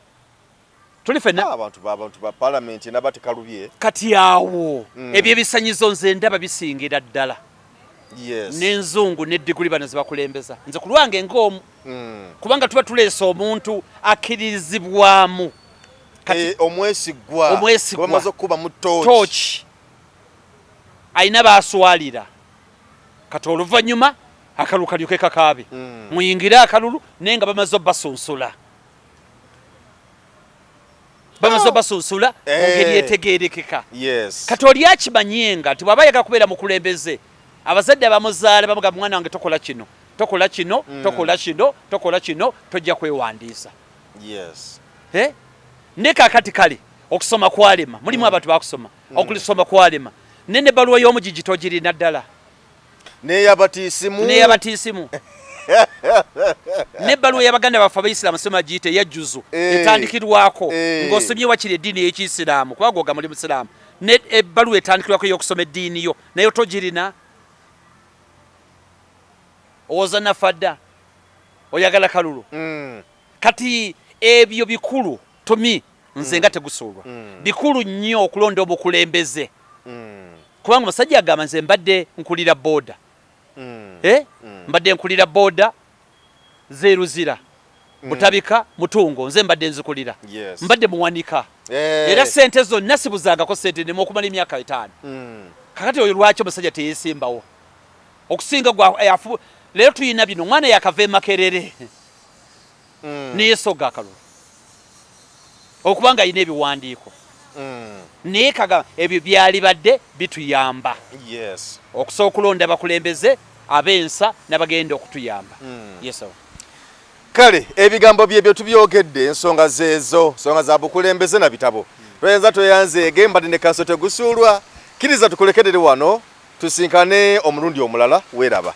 Tuli ffenna. Abantu ba palamenti naba tekalubye. Kati awo ebyo ebisanyizo nze ndaba bisingira ddala. Yes. N'enzungu ne diguli bano zebakulembeza. Nze ku lwange ng'omu. Kubanga tuba tuleese omuntu akkirizibwamu. Kati omwesigwa. Omwesigwa. Bamaze okukuba mu tooki. Tooki. Alina baaswalira. Kati oluvannyuma akalulu kalyoke kakaabe. Muyingire akalulu naye nga bamaze obbasunsula. Bamaze obasunsula mu ngeri etegeerekeka. Yes. Kati oli akimanyenga nti bw'aba ayagala kubeera mukulembeze, abazadde abamuzaala bamugamba mwana wange tokola kino, tokola kino, tokola kino, tokola kino, tojja kwewandiisa. Yes. Ne kaakati kale okusoma kwalema, mulimu abantu bakusoma, okulisoma kwalema. Ne n'ebbaluwa y'omugigi togirina ddala. N'eyabatiisimu. N'eyabatiisimu. N'ebbaluwa y'abaganda baffe abayisiraamu soma giyite eya juzu etandikirwako ng'osomye wakiri eddiini ey'ekiyisiraamu kuba gwoga muli musiraamu. Ne ebbaluwa etandikirwako ey'okusoma eddiini yo nayo togirina. Owoza nafa dda oyagala kalulu. Kati ebyo bikulu tumi nze nga tegusuulwa. Bikulu nnyo okulonda omukulembeze. Kubanga omusajja agamba nze mbadde nkulira boda. Mbadde nkulira boda z'eruzira. Butabika, Mutungo, nze mbadde nzikulira. Yes. Mbadde muwanika. Era ssente zonna sibuzaangako ssente nneme okumala emyaka 5. Kakati oyo lwaki omusajja teyeesimbawo? Okusinga gwa leero tulina bino, omwana yakava e Makerere. Neyesoga akalulu. Okubanga alina ebiwandiiko. Naye kaga ebyo byalibadde bituyamba. Yes. Okusobola okulonda abakulembeze Ab'ensa n'abagenda okutuyamba. Yes, sir. Kale ebigambo byebyo tubyogedde, ensonga zeezo, nsonga za bukulembeze na bitabo. Tweyanza tweyanzeege, mbadde ne Kanso Tegusuulwa. Kkiriza tukulekerere wano, tusinkane omulundi omulala. Weeraba.